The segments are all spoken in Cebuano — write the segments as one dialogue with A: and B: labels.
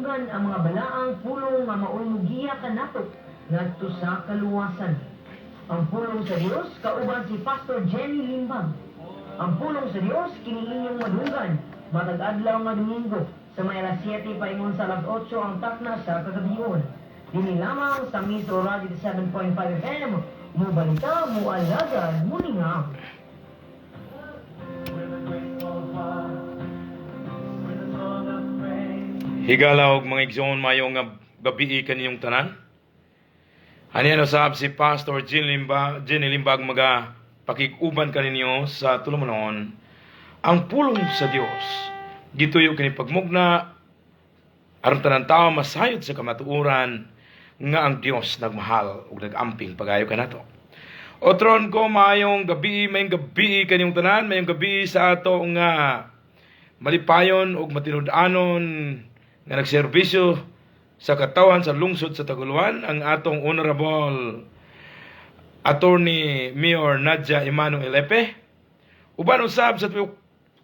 A: madunggan ang mga balaang pulong nga maoy mugiya kanato ngadto sa kaluwasan. Ang pulong sa Dios kauban si Pastor Jenny Limbag. Ang pulong sa Dios kini inyong madunggan matag adlaw nga Domingo sa may alas 7 paingon sa alas 8 ang takna sa kagabion. Dinhi lamang sa Miso Radio 7.5 FM, mubalita, mualagad, muningaw.
B: With a grateful heart, with a song of praise.
C: Higala og mga igsoon, maayong nga gabii kaninyong tanan. Aniya usab si Pastor Jean Limba, Jenny Limbag, maga pakig-uban kaninyo sa tulumanon ang pulong sa Dios. Gituyo kini pagmugna aron tanan tao masayod sa kamatuoran nga ang Dios nagmahal ug nagamping pagayo kanato. Otron ko, maayong gabi, maayong gabi kaninyong tanan, maayong gabi sa ato nga malipayon ug matinud-anon nga nagserbisyo sa katawan sa lungsod sa Taguluan, ang atong Honorable Attorney Mayor Nadia Emmanuel Epe, uban usab sa tibuok,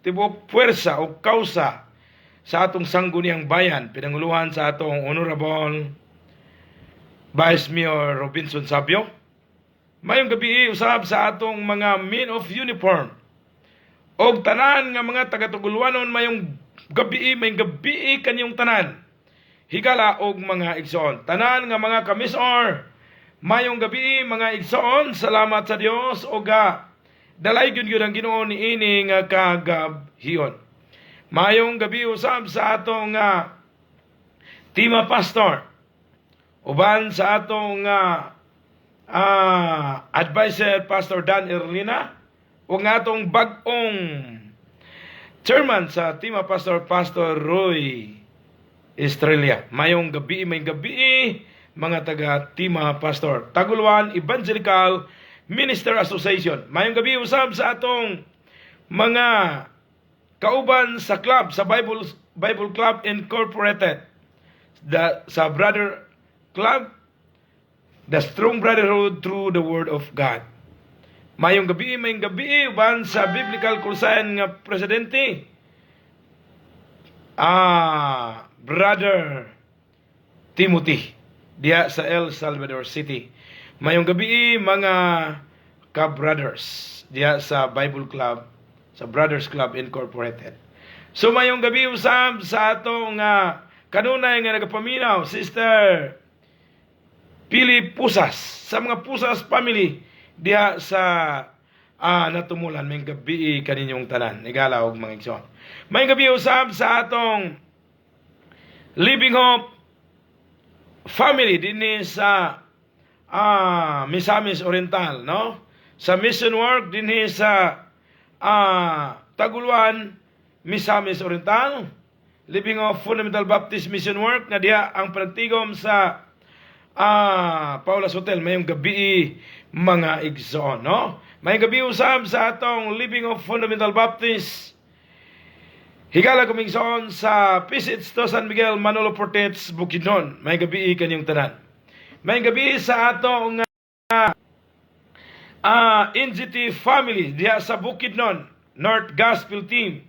C: tibuok puwersa o kausa sa atong Sangguniang Bayan, pinanguluhan sa atong Honorable Vice Mayor Robinson Sabio. Mayong gabi usab sa atong mga men of uniform og tanan nga mga taga-Taguluanon, mayong gabi, mayong gabi kaninyong tanan. Higala og mga igsoon. Tanan nga mga kamisor, mayong gabi, mga igsoon, salamat sa Dios og dalay gyud gyud ang Ginoo niini nga kagabhion. Mayong gabi usab sa atong Tima Pastor, uban sa atong advisor Pastor Dan Erlina ug nga atong bag-ong chairman sa Tima Pastor, Pastor Roy Estrella. Mayong gabi, mayong gabi, mga taga Tima Pastor, Taguluan Evangelical Minister Association. Mayong gabi usab sa atong mga kauban sa club, sa Bible Bible Club Incorporated. Sa Brother Club, The Strong Brotherhood Through the Word of God. Mayong gabi, uban sa Biblical Kursayan nga presidente, Brother Timothy, diha sa El Salvador City. Mayong gabi, mga ka-brothers diha sa Bible Club, sa Brothers Club Incorporated. So mayong gabi usab sa atong kanunay nga nagapaminaw, Sister Pili Pusas, sa mga Pusas family diha sa natumulan, mayong gabi kaninyong tanan. Higala og mga igsoon. Mayong gabi usab sa atong Living Hope family dinhi sa Misamis Oriental, no? Sa mission work dinhi sa Taguluan, Misamis Oriental, Living Hope Fundamental Baptist Mission Work nga diha ang panagtigom sa Paula's Hotel. Mayong gabi, mga igsoon, no? Mayong gabi usab sa atong Living Hope Fundamental Baptist. Higala kuming igsoon sa Pisits to San Miguel, Manolo Fortich, Bukidnon. Mayong gabi kanyong tanan. Mayong gabi sa atong NGT family diha sa Bukidnon, North Gospel Team.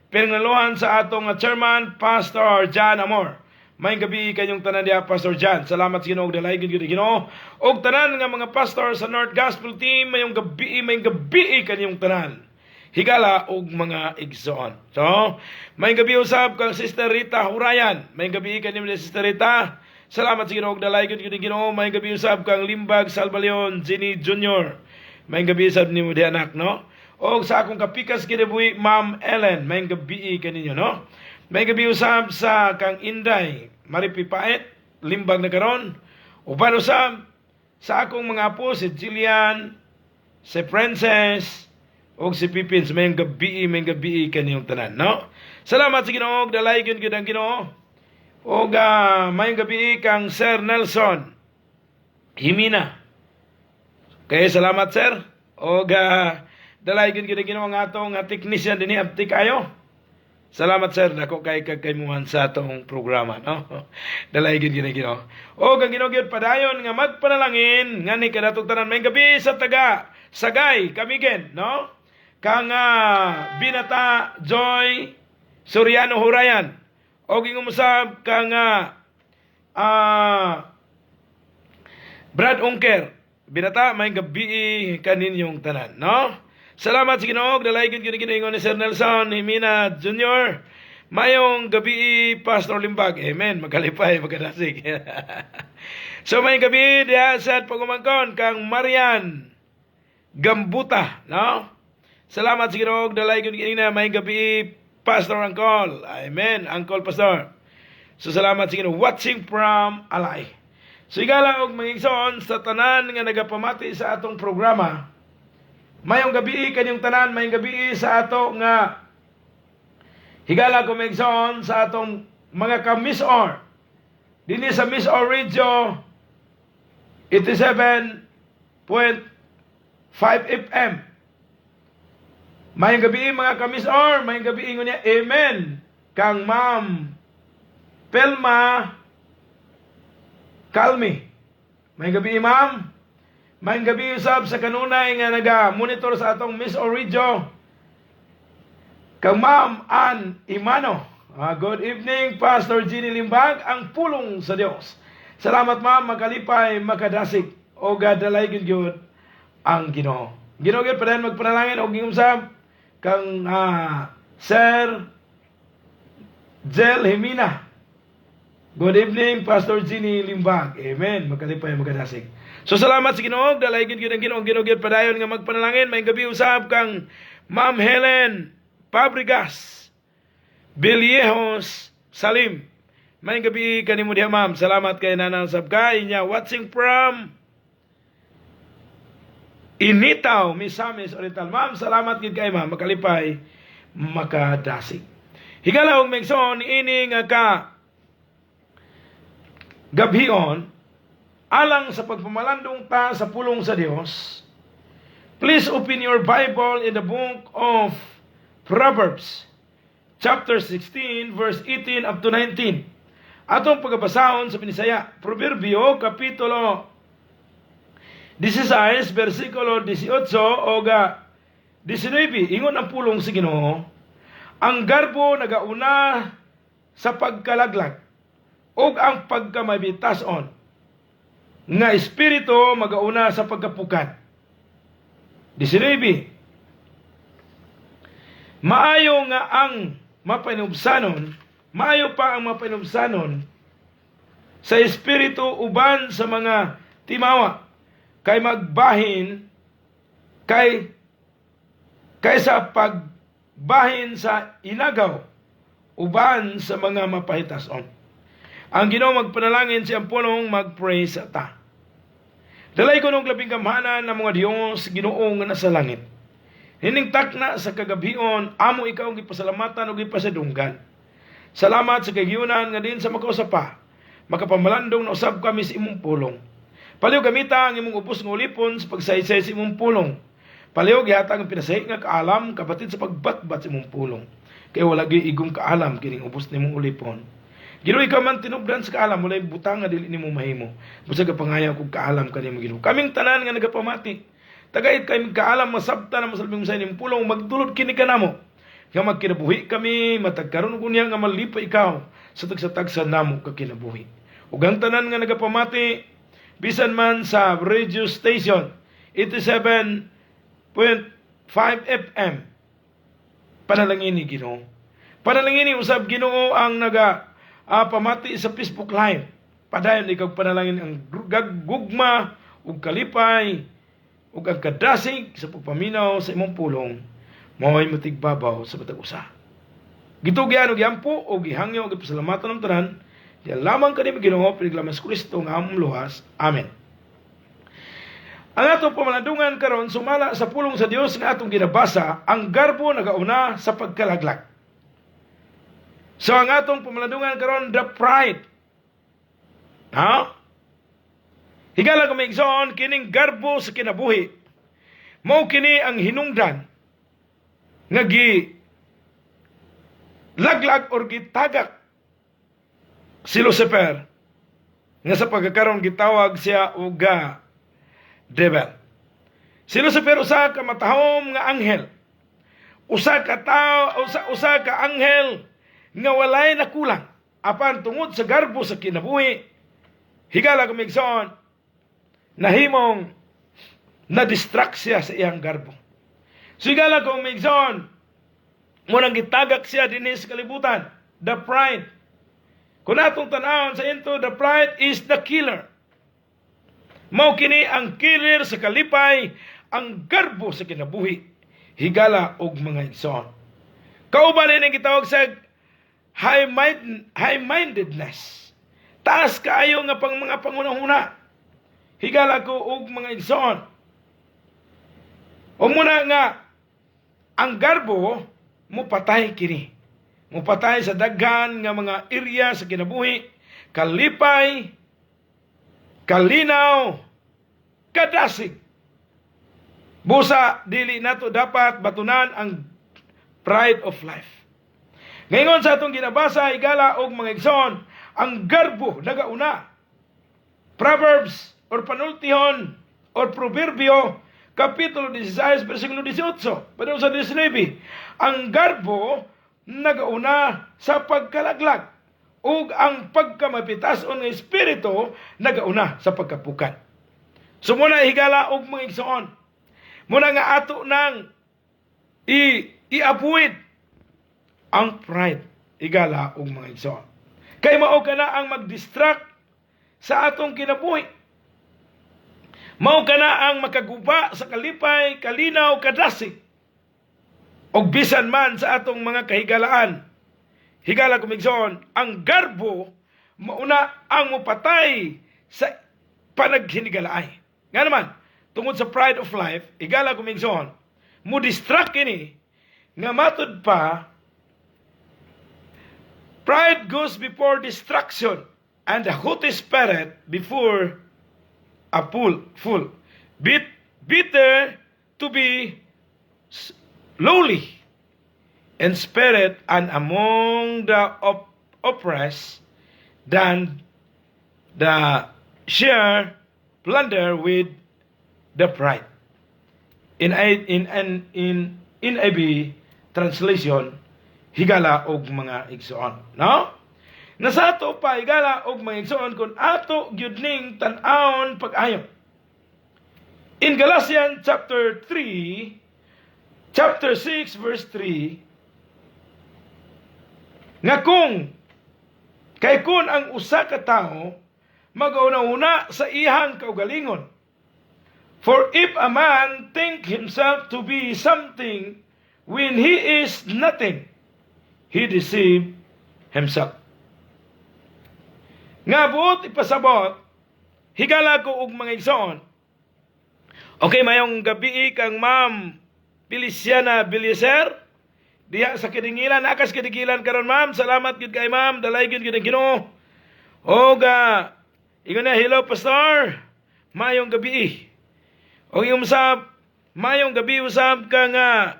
C: Pinangaluhan sa atong chairman, Pastor John Amor. Mayong gabi kanyong tanan diha, Pastor John. Salamat sa Ginoo, dalay gyud gyud Ginoo. Og tanan nga mga pastor sa North Gospel Team, mayong gabi kanyong tanan. Higala og mga igsoon. So, mayong gabi usab kang Sister Rita Hurayan. Mayong gabi kanimo, Sister Rita. Salamat sa Ginoo, dalay gyud gyud Ginoo. Mayong gabi usab kang Limbag Salvaleon Jenny Jr. Mayong gabi usab nimo di anak, no? Og sa akong kapikas kinabuhi, Ma'am Ellen, mayong gabi kaninyo, no? Mayong gabi usab sa kang Inday Maripipaet, Limbag na karon. Uban usab sa akong mga apo, si Jillian, si Princess, og si Pipins, mayong gabi kaniyong tanan, no? Salamat sa Ginoo, dalay gyud gyud ang Ginoo. Og mayong gabi kang Sir Nelson Himina. Kaya salamat, sir. Og dalay gyud gyud ang Ginoo ang atong technician dinhi, abti kayo. Salamat, sir, dako kay kagkaymuhan sa atong programa, no? Dalay gyud gyud ang Ginoo. Og ang Ginoo gyud padayon nga magpanalangin ngani kanatong tanan. Mayong gabi sa taga Sagay, Camiguin, no? Kang Binata Joy Soriano Hurayan. Og ingon usab kang Brad Unker. Binata, maayong gabii kaninyong tanan, no? Salamat sa Ginoo, dalaygon gyud Ginoo ni Sir Nelson Jimena Jr. Mayong gabi, Pastor Limbag. Amen. Makalipay, magkadasig. So maayong gabi diha sa pagumangkon kang Marian Gambuta, no? Salamat sa Ginoo, dalaygon kini na maayong gabi, Pastor Uncle. Amen. Uncle Pastor. So salamat sa Ginoo, watching from Alay. So higala og mga igsoon sa tanan nga nagapamati sa atong programa. Mayong gabi kanyong tanan, mayong gabi sa ato nga higala ko, mga igsoon, sa atong mga ka-MisOr. Dinhi sa MisOr Radio 87.5 FM. Mayong gabi, mga ka-MisOr, mayong gabi ngunya, amen. Kang Ma'am Pelma Kalmi. Mayong gabi, ma'am. Mayong gabi usab sa kanunay nga naga-monitor sa atong MisOr Radio. Kang Ma'am Ann Imano. Good evening, Pastor Ginny Limbag, ang pulong sa Dios. Salamat, ma'am, makalipay, makadasig, o dalaygon gyud ang Ginoo. Ginoo gyud padayon magpanalangin og giusab kang Sir Jel Jimena. Good evening, Pastor Ginny Limbag. Amen. Makalipay, makadasig. So salamat sa Ginoo, dalaygon gyud ang Ginoo, Ginoo gyud padayon nga magpanalangin. Maayong gabi usab kang Ma'am Helen Fabrigas Villejos Salim. Maayong gabi kanimo diha, ma'am. Salamat kay nanang sabkay niya watching from Initao, Misamis Oriental. Ma'am, salamat gid kay ma'am. Makalipay, makadasig. Higala og mga igsoon, ini nga ka gabhion alang sa pagpamalandong ta sa pulong sa Dios. Please open your Bible in the book of Proverbs, chapter 16, verse 18 up to 19. Atong pagabasahon sa Binisaya, Proverbio, Kapitulo 16, versikulo 18 o 19. Ingon ang pulong sa Ginoo, "Ang garbo nagauna sa pagkalaglag, ug ang pagkamabitason nga espiritu magauna sa pagkapukad." 19. Maayo nga ang mapanubsanon, maayo pa ang mapanubsanon sa espiritu uban sa mga timawa kay magbahin kaysa pagbahin sa inagaw uban sa mga mapahitason. Ang Ginoo magpanalangin sa iyang pulong, mag-pray sa ta. Dalaygon og labing gamhanan nga mga Dios, Ginoo nga nasa langit. Nining takna sa kagabhion, amo ikaw ang gipasalamatan ug gipasadunggan. Salamat sa kahigayunan nga diin sa makausa pa, makapamalandong na usab kami sa imong pulong. Palihog gamita ang imong ubos nga ulipon sa pagsaysay sa imong pulong. Palihog ihatag ang pinasahi nga kaalam kabatid sa pagbatbat sa imong pulong. Kay wala gyud igong kaalam kining ubos nimong ulipon. Ginoo, ikaw man tinubdan sa kaalam, walay butang nga dili nimo mahimo. Busa gapangayo kog kaalam kanimo, Ginoo. Kaming tanan nga nagapamati, tagait kami kaalam masabta na masalbing sa inyong pulong, magdulot kini kanamo. Nga magkinabuhi kami, matag karon kunya nga malipay ikaw sa tagsa-tagsa namo kakinabuhi. Ug ang tanan nga nagapamati, bisan man sa radio station 87.5 FM, panalangini, Ginoo. Panalangini usab, Ginoo, ang naga pamati sa Facebook Live. Padayon ikaw panalangin ang gugma ug kalipay ug ang kadasig sa pagpaminaw sa imong pulong mao'y matigbabaw sa matag usa. Gitugyan og giampo og gihangyo og gipasalamatan ang tanan diyan lamang kanimo, Ginoo, piniglamas Kristo nga among luwas. Amen. Ang atong pamalandungan karon sumala sa pulong sa Dios nga atong ginabasa, ang garbo nagauna sa pagkalaglag. So ang atong pamalandungan karon, the pride. Ha? Higala ko, igsoon, kining garbo sa kinabuhi. Mao kini ang hinungdan nga gi laglag or gitagak si Lucifer nga sa pagkakaroon gitawag siya og devil. Si Lucifer, usa ka matahom nga anghel. Usa ka tao, usa ka anghel nga walay nakulang. Apan tungod sa garbo sa kinabuhi, higala ko, igsoon, nahimong na-distract siya sa iyang garbo. So higala ko, igsoon, munang gitagak siya dinhi sa kalibutan, the pride. Kung atong tanawon sa into, the pride is the killer. Mao kini ang killer sa kalipay, ang garbo sa kinabuhi, higala og mga igsoon. Kauban ini gitawag sa high-mindedness. Taas kaayo nga pang mga pangunahuna. Higala ko og mga igsoon. O muna nga ang garbo mupatay kini. Mupatay sa daghan nga mga area sa kinabuhi, kalipay, kalinaw, kadasig. Busa dili nato dapat batunan ang pride of life. Ngayon sa atong ginabasa, higala og mga igsoon, ang garbo nagauna. Proverbs or Panultihon or Proverbio Kapitulo 16 versikulo 18 padung sa 19. Ang garbo nagauna sa pagkalaglag ug ang pagkamapitason ng espiritu nagauna sa pagkapukan. So muna, higala og mga igsoon, muna nga ato nang i i-avoid ang pride, higala og mga igsoon. Kay mao kana ang mag-distract sa atong kinabuhi. Mao kana ang makaguba sa kalipay, kalinaw, kadasig. Og bisan man sa atong mga kahigalaan. Higala ko, igsoon, ang garbo mauna ang mupatay sa panaghinigalaay. Nga naman, tungod sa pride of life, higala ko, igsoon, mo distract kini nga matud pa, pride goes before destruction and the haughty spirit before a fall. Better to be lowly in spirit and among the oppressed than the share plunder with the pride. In I in in in NIV translation, higala og mga igsoon. No? Nasa ato pa, higala og mga igsoon, kung ato gyud ning tan-awon pag-ayo. In Galatians chapter 3, chapter 6 verse 3, nga kung kay kun ang usa ka tawo magauna-una sa iyang kaugalingon. For if a man think himself to be something when he is nothing, he deceive himself. Nga buot ipasabot, higala ko og mga igsoon. Okay, mayong gabi kang Ma'am Feliciana Bilyeser. Diha sa Kadingilan, akas Kadingilan karon, ma'am. Salamat gyud kay ma'am, dalay gyud gyud ang Ginoo. Oga, ingon na, "Hello, Pastor. Mayong gabi." O yung usab, mayong gabi usab ka nga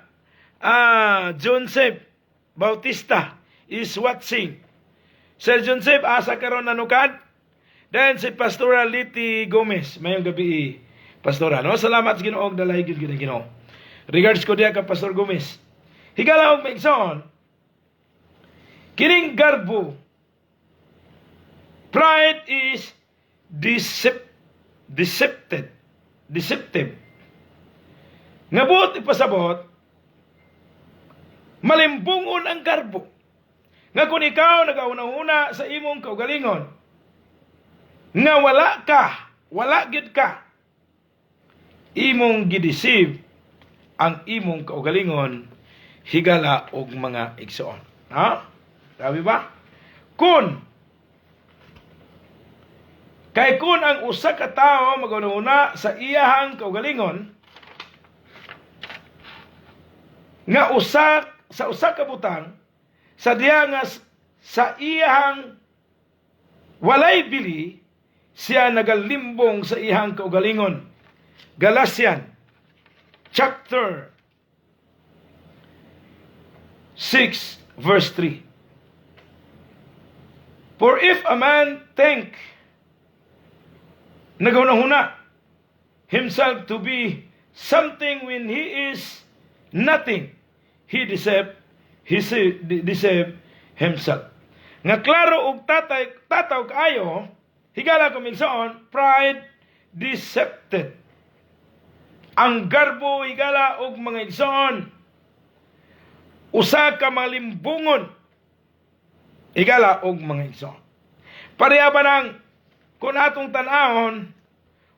C: Joseph Bautista is watching. Sir Joseph, asa karon nanukad? Then si Pastora Liti Gomez, mayong gabi, Pastora. No, salamat sa Ginoo, dalay gyud gyud ang Ginoo. Regards ko diha ka Pastor Gomez. Higala og maigsoon, kining garbo, pride is decepted, deceptive. Nga buot ipasabot, malimbungon ang garbo. Nga kung ikaw nagauna-una sa imong kaugalingon, nga wala ka, wala gyud ka, imong gideceive ang imong kaugalingon, higala og mga igsoon. Ha? Sabi ba? Kung kay kun ang usa ka tawo magauna sa iyahang kaugalingon nga usa sa usa ka butang sa diha nga sa iyahang walay bili, siya nagalimbong sa iyang kaugalingon. Galatian chapter 6 verse 3. For if a man think, nagahuna himself to be something when he is nothing, he deceive himself. Nga klaro og tatay tataw kaayo, higala ko minsan, pride decepted. Ang garbo, higala og mga igsoon, usa ka malimbungon, higala og mga igsoon. Pareha ba nang kung atong tan-ahon,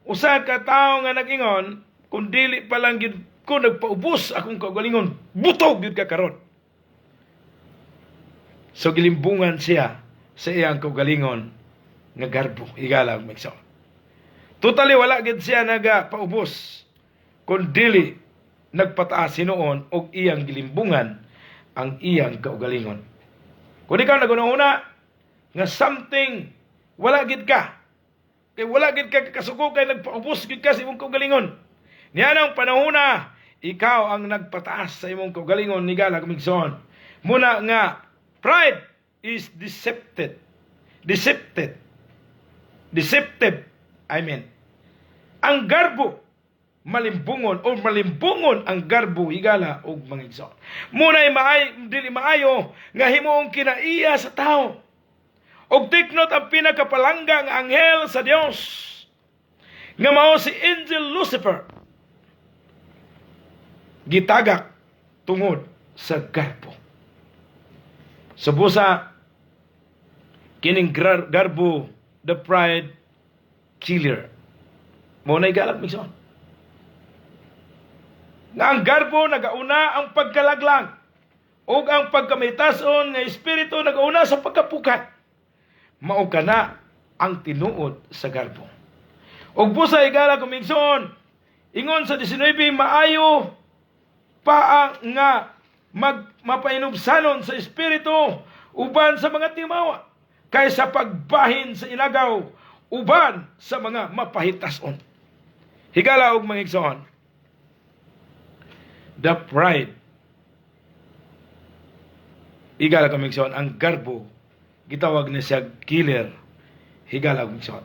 C: usa ka tawo nga nag-ingon, "Kung dili pa lang gyud ko nagpaubos akong kaugalingon, butog gyud ka karon." So gilimbungan siya sa iyang kaugalingon nga garbo, higala og mga igsoon. Totally wala gid siya naga paubos kung dili nagpataas hinuon og iyang gilimbungan ang iyang kaugalingon. Kung ikaw nagunahuna nga something wala gid ka, kay wala gid ka kasuko kay nagpaubos gid ka sa imong kaugalingon. Niya nang panahona, ikaw ang nagpataas sa imong kaugalingon, higala og igsoon. Muna nga pride is decepted. Decepted. Deceptive. I mean. Ang garbo malimbungon o malimbungon ang garbo, higala og mga igsoon. Muna'y maay, dili maayo nga himuong kinaiya sa tao. Og take note, ang pinakapalangga nga anghel sa Dios nga mao si Angel Lucifer, gitagak tungod sa garbo. Subusa kining garbo, the pride killer. Mao na, higala igsoon. Nga ang garbo nagauna ang pagkalaglang ug ang pagkamitason nga espiritu nagauna sa pagkapukat. Mao kana ang tinuod sa garbo. Ug busa, higala kong igsoon, ingon sa 19, maayo pa ang nga mag mapainubsanon sa espiritu uban sa mga timawa kaysa pagbahin sa inagaw uban sa mga mapahitason. Higala og mga igsoon. The pride. Higala kang igsoon, ang garbo gitawag ni siya killer. Higala og igsoon.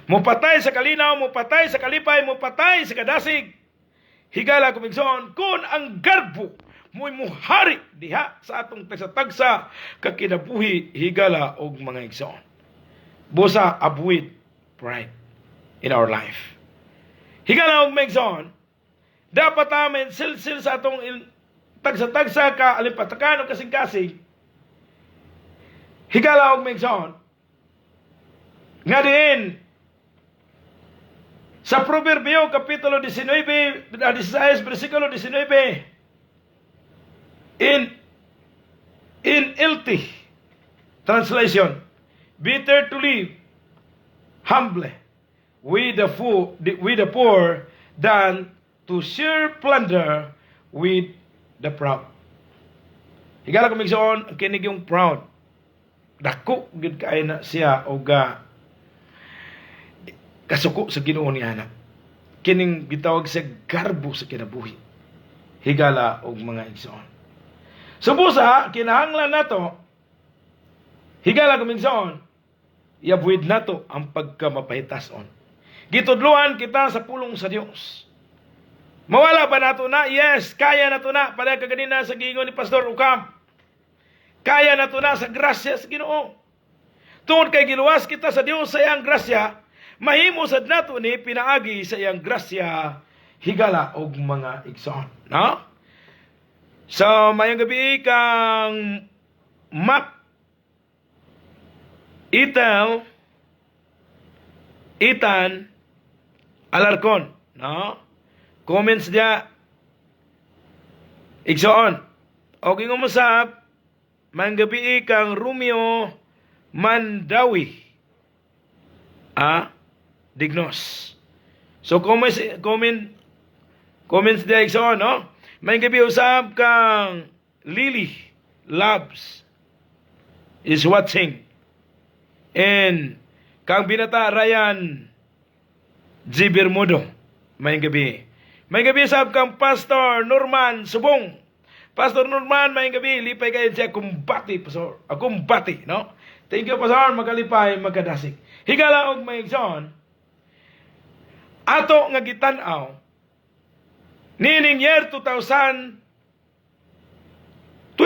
C: Mupatay sa kalinaw, mupatay sa kalipay, mupatay sa kadasig. Higala kong igsoon, kung ang garbo mo'y muhari diha sa atong tagsa-tagsa kakinabuhi, higala og mga igsoon. Busa avoid pride in our life. Higala og mga igsoon, dapat namin silsil sa atong tagsa-tagsa ka alimpatakan o kasing-kasing. Higala og mga igsoon, nga diin sa Proverbio Kapitulo 19, 16, versikulo 19, in NLT translation, "Better to live humbly with the poor than to share plunder with the proud." Higala ko igsoon, ang kinig yung proud. Dako gyud kay na siya og kasuko sa Ginoo ni ana. Kining gitawag sa garbo sa kinabuhi. Higala og mga igsoon. Subusa kinahanglan nato, higala kong igsoon, i-avoid nato ang pagkamapahitason. Gitudluan kita sa pulong sa Dios. Mawala ba nato na? Yes, kaya nato na. Pareha kaganina sa giingon ni Pastor Ukam. Kaya nato na sa grasya sa Ginoo. Tungod kay giluwas kita sa Dios sa iyang grasya, mahimo sad nato ni pinaagi sa iyang grasya, higala og mga igsoon. No? So, mayong gabi kang Mac Itel Ethan Alarcon, no? Comments dia. Igsoon. O ingon mo sa mayong gabi kang Romeo Mandawi. Ah, Dignos. So comments comment comments dia, igsoon, no? Mayong gabi usab kang Lily Labs is watching. And kang binata Ryan G. Bermudo. Mayong gabi. Mayong gabi sab kang Pastor Norman Subong. Pastor Norman, mayong gabi. Lipay kayo siya kumbati, Pastor. Kumbati, no? Thank you, Pastor. Magalipay, magkadasig. Higala og mga igsoon. Ato nga gitan-aw nining year 2024,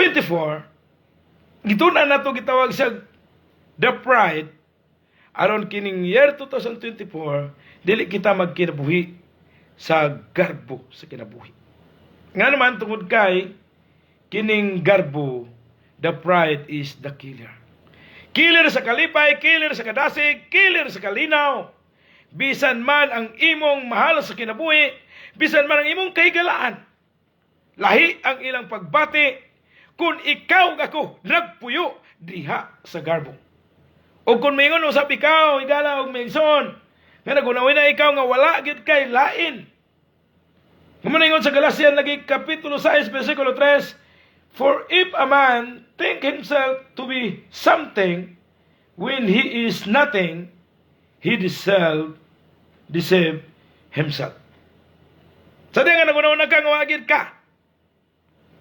C: gitun-an nato gitawag siya the pride aron kining year 2024 dili kita magkinabuhi sa garbo sa kinabuhi. Nga naman tungod kay kining garbo, the pride is the killer. Killer sa kalipay, killer sa kadasig, killer sa kalinaw. Bisan man ang imong mahal sa kinabuhi, bisan man ang imong kahigalaan, lahi ang ilang pagbati kung ikaw ako nagpuyo diha sa garbo. O kung mingon usab ikaw, higala og minson, nga nagunawin na ikaw nga wala gyud kay lain. Ingon sa Galatian lagi kapitulo 6 versikulo 3, "For if a man think himself to be something when he is nothing, he deceive himself." Sa di nga nagunaw na ka nga wala gyud ka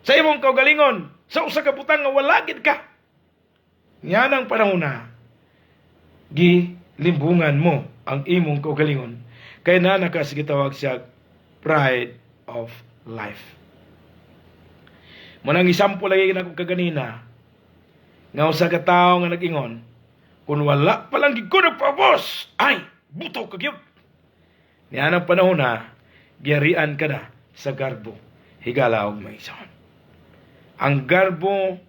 C: sa imong kaugalingon, sa usa ka butang nga wala gyud ka. Yan ang panahon na gilimbungan mo ang imong kaugalingon. Kay na gitawag siya pride of life. Mao nang isampo lagi nako kaganina nga usa ka tawo nga nag-ingon, "Kung wala pa lang gid ko nagpaubos, ay, buto ka gyud." Niya ang panahon na giharian ka na sa garbo, higala og maison. Ang garbo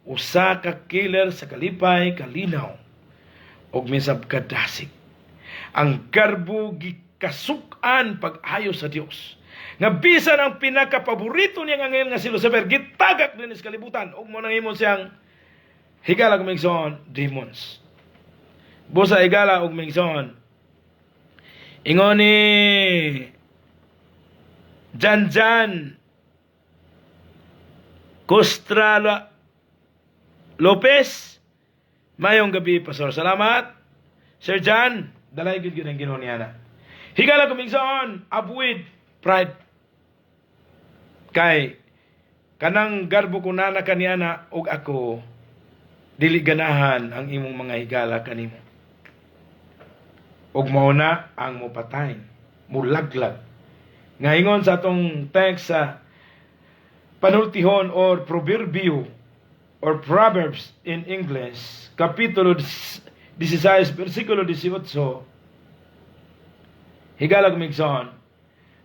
C: usa ka killer sa kalipay, kalinaw ug misab kadasig. Ang garbo gikasuk-an pag-ayo sa Dios. Nga bisan ang pinakapaborito niyang anghel nga si Lucifer gitagak din sa kalibutan ug mao nang imo siyang, higala ug migsoon, demons. Busa, higala ug migsoon. Ingon ni Jan Jan Costra Lopez, "Mayong gabi, Pastor." Salamat. Sir Jan, dalay gud gyud ang Ginoo niya na. Higala ug migsoon, avoid pride. Kay kanang garbo ko na kaniya na og ako dili ganahan ang imong mga higala kanimo. Ug mao na ang mopatay, mulaglag. Nga ingon sa atong text sa Panultihon or Proverbio or Proverbs in English, Kapitulo 16, versikulo 18, higala ug migsoon,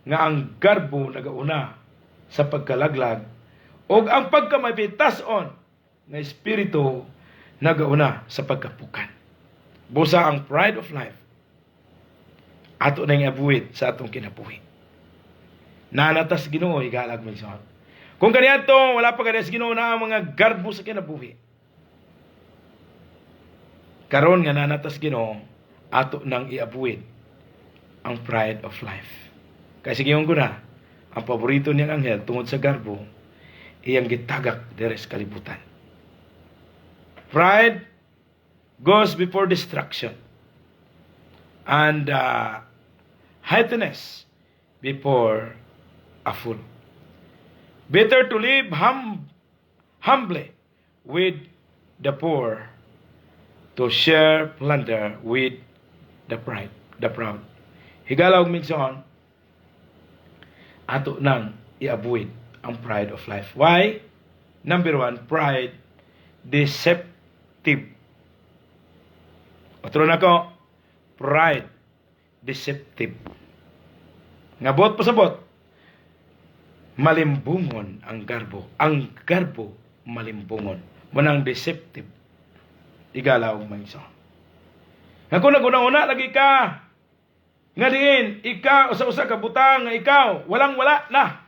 C: nga ang garbo nagauna sa pagkalaglag ug ang pagkamapitason nga espiritu nagauna sa pagkapukan. Busa ang pride of life ato nang abuhit sa atong kinabuhi. Nanatas Ginoo, higala ug migsoon. Kung kaniadto wala pa kaniya sa Ginoo na ang mga garbo sa kinabuhi. Karon nga nanatas Ginoo, ato nang iabuhit ang pride of life. Kay sige ko na, ang paborito niyang anghel tungod sa garbo, iyang gitagak diri sa kalibutan. Pride goes before destruction and haughtiness before a fall. Better to live humbly with the poor to share plunder with the proud. Higala og minsan, ato nang i-avoid ang pride of life. Why? Number one, pride deceptive. Otro na ko, pride deceptive. Nga buot pasabot, malimbungon ang garbo. Ang garbo malimbungon. Manang deceptive. Higala og mayso. Nga kung naguna-una lagi ka, nga diin, ikaw, usa-usa ka butang nga ikaw, walang wala na.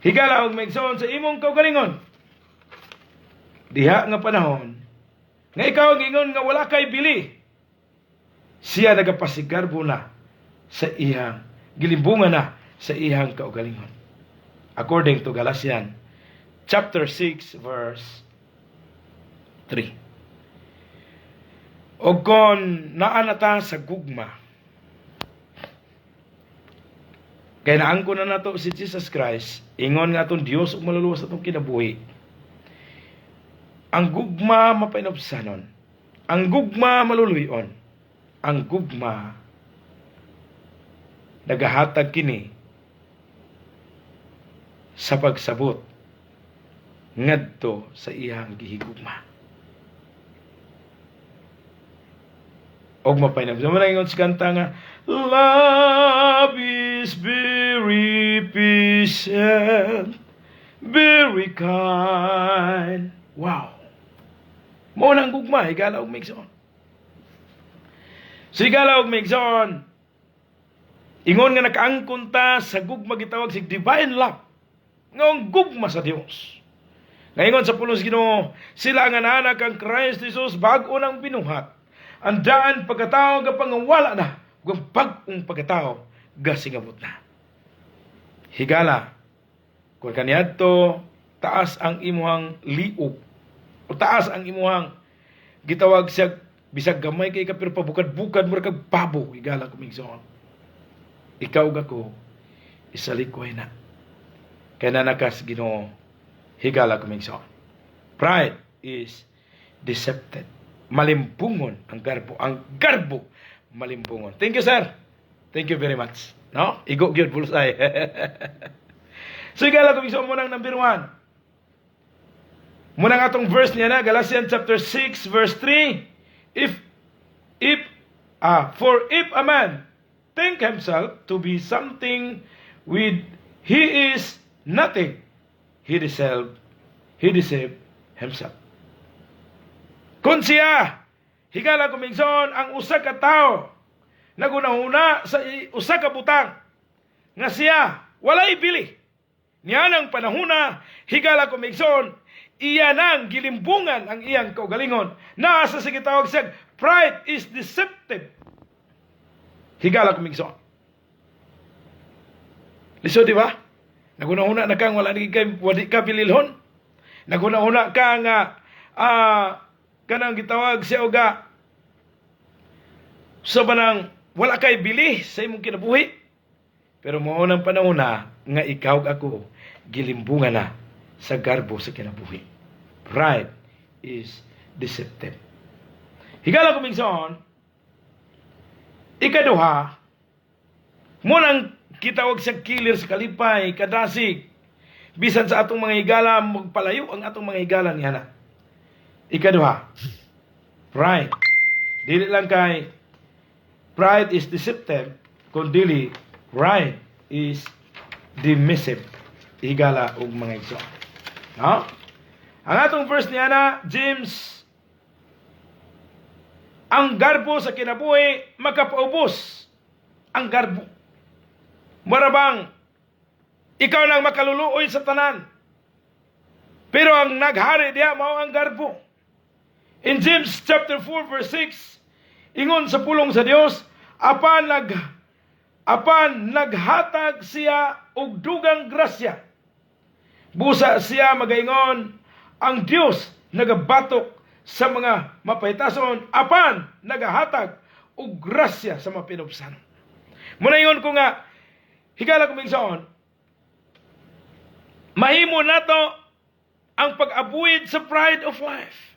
C: Higala og maigsoon sa imong kaugalingon. Diha nga panahon, nga ikaw ang ingon nga wala kay bili, siya nagapasigarbo na sa iyang, gilimbungan na sa iyang kaugalingon. According to Galatians chapter 6 verse 3. O kon naa na ta sa gugma, kay naangko na nato si Jesus Christ, ingon nga atong Dios ug maluluwas atong kinabuhi. Ang gugma mapainubsanon. Ang gugma maluluyon. Ang gugma nagahatag kini sa pagsabot ngadto sa iyang gihigugma. Og mapahinabsan. Mao ingon sa kanta nga, "Love is very patient, very kind." Wow. Mao nang gugma, higala og migsoon. So higala og migsoon, ingon nga nakaangkon ta sa gugma gitawag si divine love. Nga ang gugma sa Dios. Ngayon sa pulong sa Ginoo, sila nga naanak kang Christ Jesus bag-o nang binuhat. Ang daan pagkatao ga pangawala na, ug ang bag-ong pagkatao gasingabot na. Higala, kung kaniadto taas ang imuhang liog o taas ang imuhang gitawag siya, bisag gamay kay ka pero pabukad-bukad mo kag pabo, higala kumigsoon. Ikaw gako isalikway na. Kay nanakas Ginoo, higala kumigsoon. Pride is deceptive. Malimbungon ang garbo. Ang garbo malimbungon. Thank you, sir. Thank you very much. No? Igo gyud bullseye. So higala kumigsoon, mo nang number 1. Muna atong verse niya na, Galatians chapter 6 verse 3. If ah for if a man think himself to be something when he is nothing, he deceive himself. Kung siya, higala kumigsoon, ang usa ka tawo nagunahuna sa usa ka butang nga siya walay bili. Niya nang panahuna, higala kumigsoon, iya nang gilimbungan ang iyang kaugalingon. Naa sa gitawag siya, pride is deceptive. Higala kumigsoon. Lisod, di ba? Nagunahuna na kang wala ni kay wadi ka bililhon. Nagunahuna ka nga kanang gitawag siya oga sa banang wala kay bili sa imong kinabuhi. Pero mao nang panahon na nga ikaw ug ako gilimbungan na sa garbo sa kinabuhi. Pride is deceptive. Higala kumigsoon, ikaduha, mo nang kitawag sa killer sa kalipay, kadasig, bisan sa atong mga higala, magpalayo ang atong mga higala niya na. Ikaduha, pride. Dili lang kay pride is deceptive, kundi pride is dismissive. Higala og mga igsoon. No? Ang atong verse niya na, James, ang garbo sa kinabuhi makapaubos. Ang garbo. Marabang ikaw nang makaluluoy sa tanan. Pero ang naghari diya mao ang garbo. In James chapter 4 verse 6, ingon sa pulong sa Dios, apan naghatag siya og dugang grasya. Busa siya magaingon, ang Dios nagabatok sa mga mapahitason apan nagahatag og grasya sa mapinubsanon. Muna ingon ko nga, higala kumigsoon, mahimo nato ang pag-avoid sa pride of life.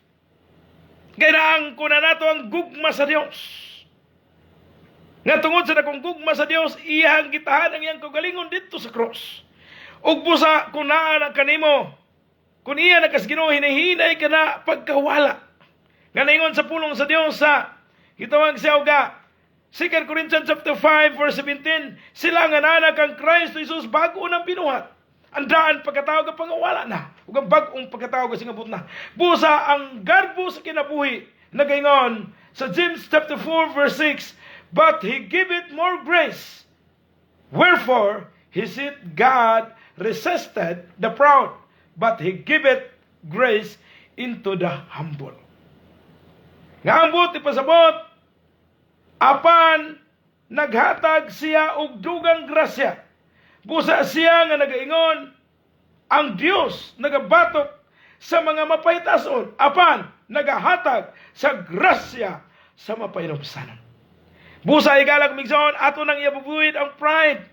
C: Kaya ko na nato ang gugma sa Dios. Nga tungod sa dakong gugma sa Dios, iyang gitahan ang iyang kaugalingon didto sa cross. Ug busa kung naa na kanimo, kung iya na kas Ginoo, hinahinay ka na pagkawala. Nga naingon sa pulong sa Dios sa gitawag siya uga 2 Corinthians chapter 5 verse 17, sila nga nana kang Christ Jesus bago nang binuhat. Ang daan pagkatao ga pangawala na ug ang bag-ong pagkatao ga singabot na. Busa ang garbo sa kinabuhi nagaingon sa James chapter 4 verse 6, "But he giveth more grace. Wherefore he said, God resisted the proud, but he giveth grace into the humble." Nga ang buot ipasabot, apan naghatag siya og dugang grasya. Busa siya nga nagaingon, ang Dios nagabatok sa mga mapahitason, apan nagahatag sa grasya sa mapahinumsanon. Busa higala kumigsoon, ato nang iabubuhid ang pride.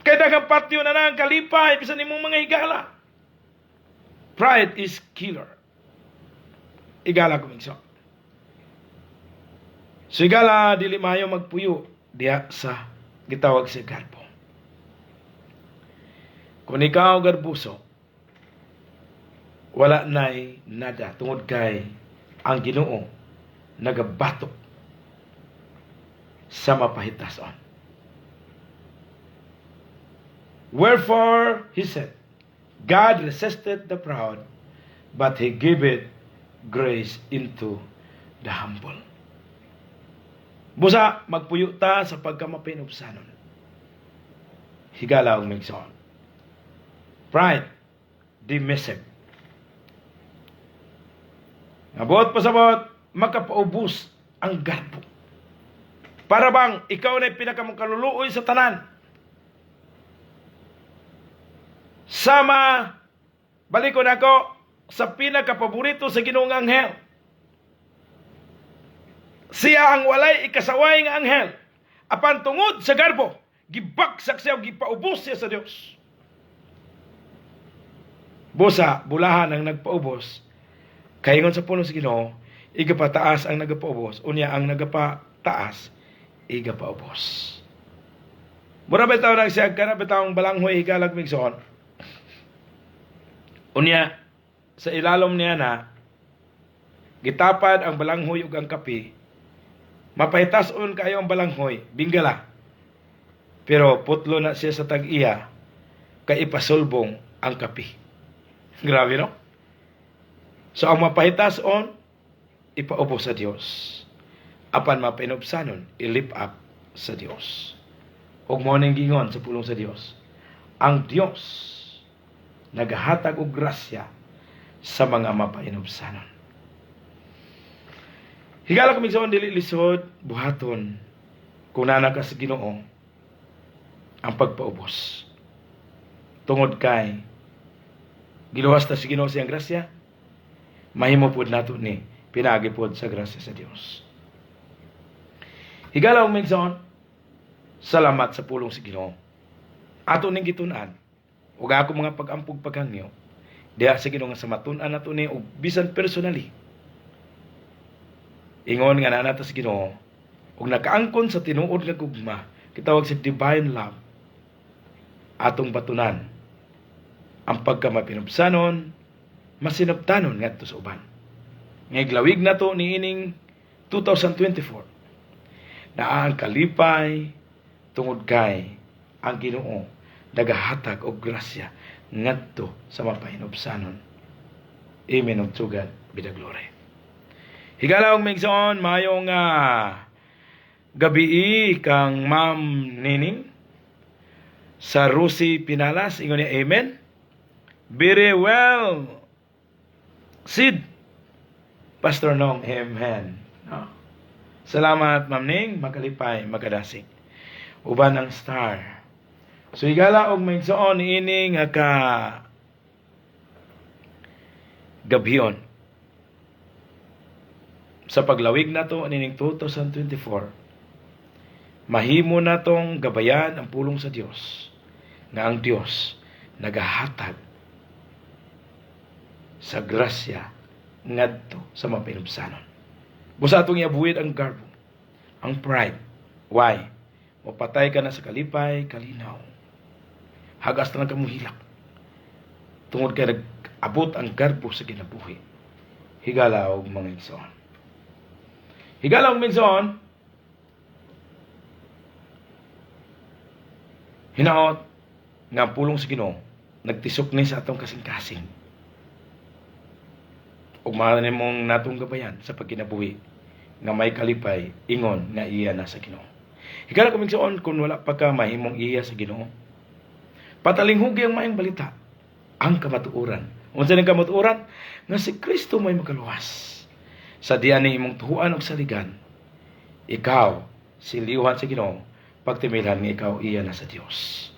C: Kay daghang patyo na lang kalipay bisan imong mga higala. Pride is killer. Higala kumigsoon. So higala, dili maayo magpuyo diha sa gitawag sa garbo. Kung ikaw garbuso, wala nay nada tungod kay ang Ginoo nagabatok sa mapahitason. Wherefore, he said, God resisted the proud, but He giveth grace into the humble. Busa, magpuyo ta sa pagkamapahinubsanon. Higala og migsoon. Pride, dismissive. Ngabot pasabot, makapaubos ang garbo. Para bang ikaw na pinakamakaluluoy sa tanan. Sama, balikon ako sa pinakapaborito sa Ginoong anghel. Siya ang walay ikasaway nga anghel. Apan tungod sa garbo, gibagsak siya o gipaubos siya sa Dios. Busa, bulahan ang nagpaubos. Kaingon sa pulong sa Ginoo, igapataas ang nagapaubos, unya ang nagapataas, igapaubos. Mura bitaw nang siya, kana bitawng balanghoy higalag migsoon. Unya, sa ilalom niya na, gitapad ang balanghoy ug ang kape, mapahitason kayo ang balanghoy, binggala. Pero putlo na siya sa tag-iya, kay ipasulbong ang kape. Grabe, no? So ang mapahitason, ipaubos sa Dios. Apan mapainubsanon, i-lift up sa Dios. Og mao ning gingon sa pulong sa Dios. Ang Dios nagahatag og grasya sa mga mapainubsanon. Higala kami sa dili lisod buhaton kung nana ka sa Ginoo ang pagpaubos. Tungod kay giluwas ta sa Ginoo siyang grasya, mahimo pod nato ni pinaagi pod sa grasya sa Dios. Higala og minsan, salamat sa pulong sa Ginoo. Ato ning gitun-an ug ako mga pag-ampog paghangyo diha sa Ginoo nga sa matun-an nato ni og bisan personally. Ingon nga naa ta sa Ginoo ug nakaangkon sa tinuod nga gugma, kitawag sa divine love, atong batunan ang pagkamapinubsanon, masinabtanon ngadto sa uban. Nga iglawig nato niining 2024 naa ang kalipay tungod kay ang Ginoo nagahatag og grasya ngadto sa mapahinubsanon. Amen. Og to God be the glory. Higala og migsoon, maayong gabii kang Ma'am Nining sa Rusi Pinalas, ingon niya amen. Very well. Sid Pastor Nong, amen. No? Salamat, Ma'am Ning, makalipay, makadasig. Uban ang star. So higala og migsoon ini nga ka gabhion sa paglawig nato nining 2024, mahimo natong gabayan ang pulong sa Dios nga ang Dios nagahatag sa grasya ngadto sa mapinubsanon. Busa atong iabuhid ang garbo, ang pride. Why? Mapatay ka na sa kalipay, kalinaw. Hagas na lang ka mohilak. Tungod kay nag-abot ang garbo sa kinabuhi. Higala og mga igsoon. Higala og igsoon, hinaot nga ang pulong sa Ginoo nagtisok ni sa atong kasing-kasing. Ug maayo nimong natong gabayan sa pagkinabuhi nga may kalipay ingon nga iya na sa Ginoo. Higala ko migsoon, kung wala pa ka mahimong iya sa Ginoo, patalinghugi ang maayong balita, ang kamatuoran. Unsa ning kamatuoran? Nga si Kristo may makaluwas. Sa diyan ni imong tuhuan og saligan, ikaw siliuhan sa Ginoo pagtimilhan nga ikaw iya na sa Dios.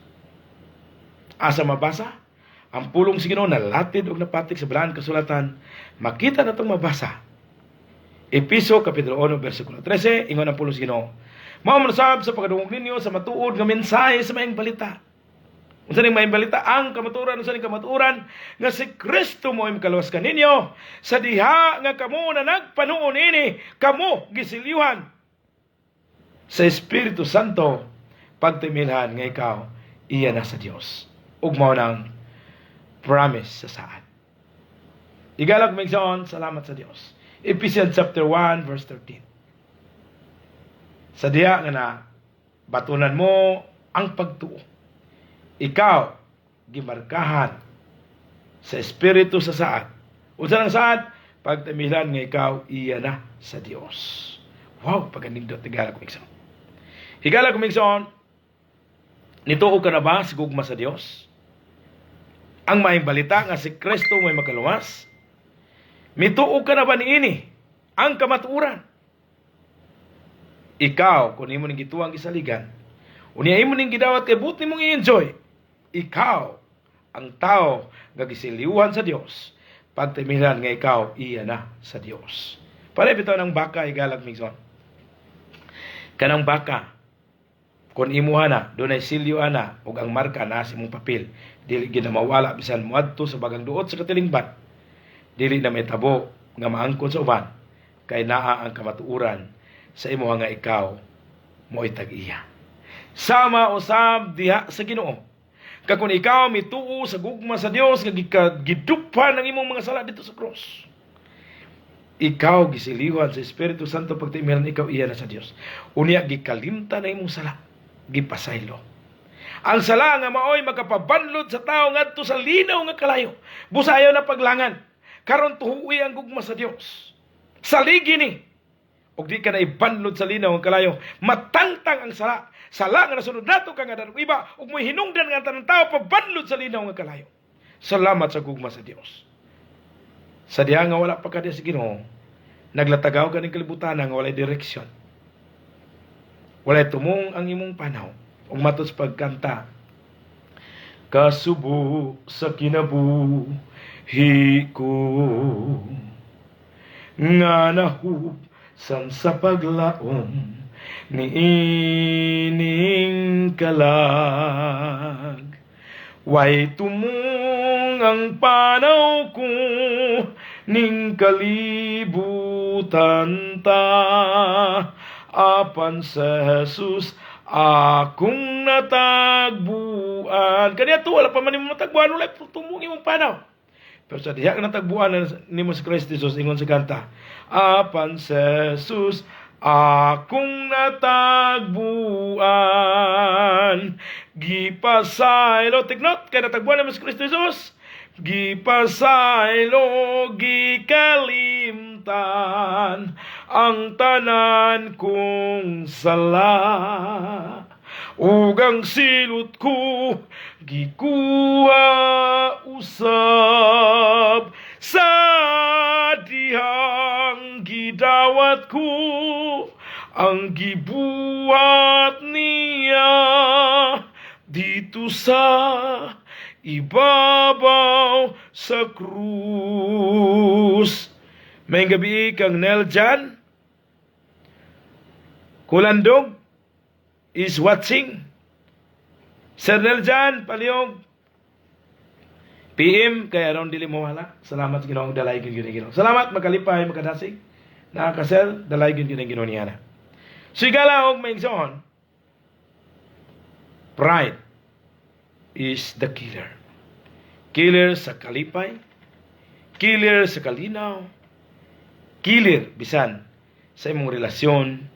C: Asa mabasa? Ang pulong sa Ginoo nalatid og napatik sa balaan kasulatan, makita natong mabasa. Episo kapitulo 1 bersikulo 13, ingon ang pulong sa Ginoo. Mao man usab sa pagkadungog ninyo sa matuod nga mensahe sa maayong balita. Unsa ning maayong balita? Ang kamatuoran, unsa ning kamatuoran nga si Kristo mo makaluwas kaninyo sa diha nga kamo na nagpanuon ini, kamo gisilyuhan sa Espiritu Santo pagtimilhan nga ikaw iya na sa Dios. Ug mao nang promise sa saad. Igalag migsoon, salamat sa Dios. Ephesians chapter 1 verse 13. Sa diha nga na batunan mo ang pagtuo, ikaw gimarkahan sa Espiritu sa saad. Unsa nang saad? Pagtamilan nga ikaw iya na sa Dios. Wow, paganindot, higala kong igsoon. Higala kong igsoon, nituo ka na ba sa gugma sa Dios? Ang maayong balita nga si Kristo may makaluwas? Mituo ka na ba niini? Ang kamatuoran. Ikaw, kung imo ning gituang gisaligan, unya imo ning gidawat kay buot nimong i-enjoy, ikaw ang tao nga gisiliwan sa Dios pagtimilan nga ikaw iya na sa Dios. Pare bitaw ng baka, higala igsoon. Kanang baka, kung imuha na, dunay silyo ana, ug ang marka na sa imong papel, dili gid na mawala bisan moadto sa bagang duot sa katilingban. Dili na mahitabo nga maangkon sa uban kay naa ang kamatuoran sa imuha nga ikaw mo'y tag-iya. Sama usab diha sa Ginoo. Kakun ikaw mituo sa gugma sa Dios nga giduphan ang imong mga sala dito sa cross. Ikaw gisiliwan sa Espiritu Santo pagtimilan ikaw iya na sa Dios. Unya gikalimtan ang imong sala, gipasaylo. Ang sala nga maoy makapabanlod sa tao ngadto sa linaw nga kalayo. Busa ayaw na paglangan. Karon tuhuoy ang gugma sa Dios. Saligi ni. Ug di ka na ibanlod sa linaw nga kalayo. Matangtang ang sala. Sala nga nasunod nato kang nga iba ug mo'y hinungdan nga ang tanang tao pabanlod sa linaw nga kalayo. Salamat sa gugma sa Dios. Sa diha nga wala pa ka sa Ginoo, naglatagaw ka ning kalibutan nga walay direksyon. Walay tumong ang imong panaw. Ug matos pagkanta, kasubo sa kinabuhi ko nga nahubsan sa paglaom niining kalag. Way tumong ang panaw ko ning kalibutan ta, apan sa Jesus akong natagbuan. Kaniya to, wala pa man nimo matagbuan, wala tumong imong panaw. Pero sa diha ka natagbuan na nimo si Kristo Jesus, ingon sa kanta, apan sa Jesus akong natagbuan. Gipasaylo, take note, kay natagbuan nimo si Kristo Jesus. Gipasaylo, gikalimtan ang tanan kong sala. Ug ang silot ko gikuha usab sa dihang gidawat ko ang gibuhat niya dito sa ibabaw sa krus. Maayong gabii kang Nel Jan Kulandog is watching. Sir Nel Jan, palihog PM kay aron dili mo wala. Salamat sa Ginoo, dalaygon gyud Ginoo. Salamat, makalipay, makadasig. Nakakasel, dalaygon gyud ang Ginoo niya na. So higala og maigsoon, pride is the killer. Killer sa kalipay, killer sa kalinaw, killer bisan sa imong relasyon,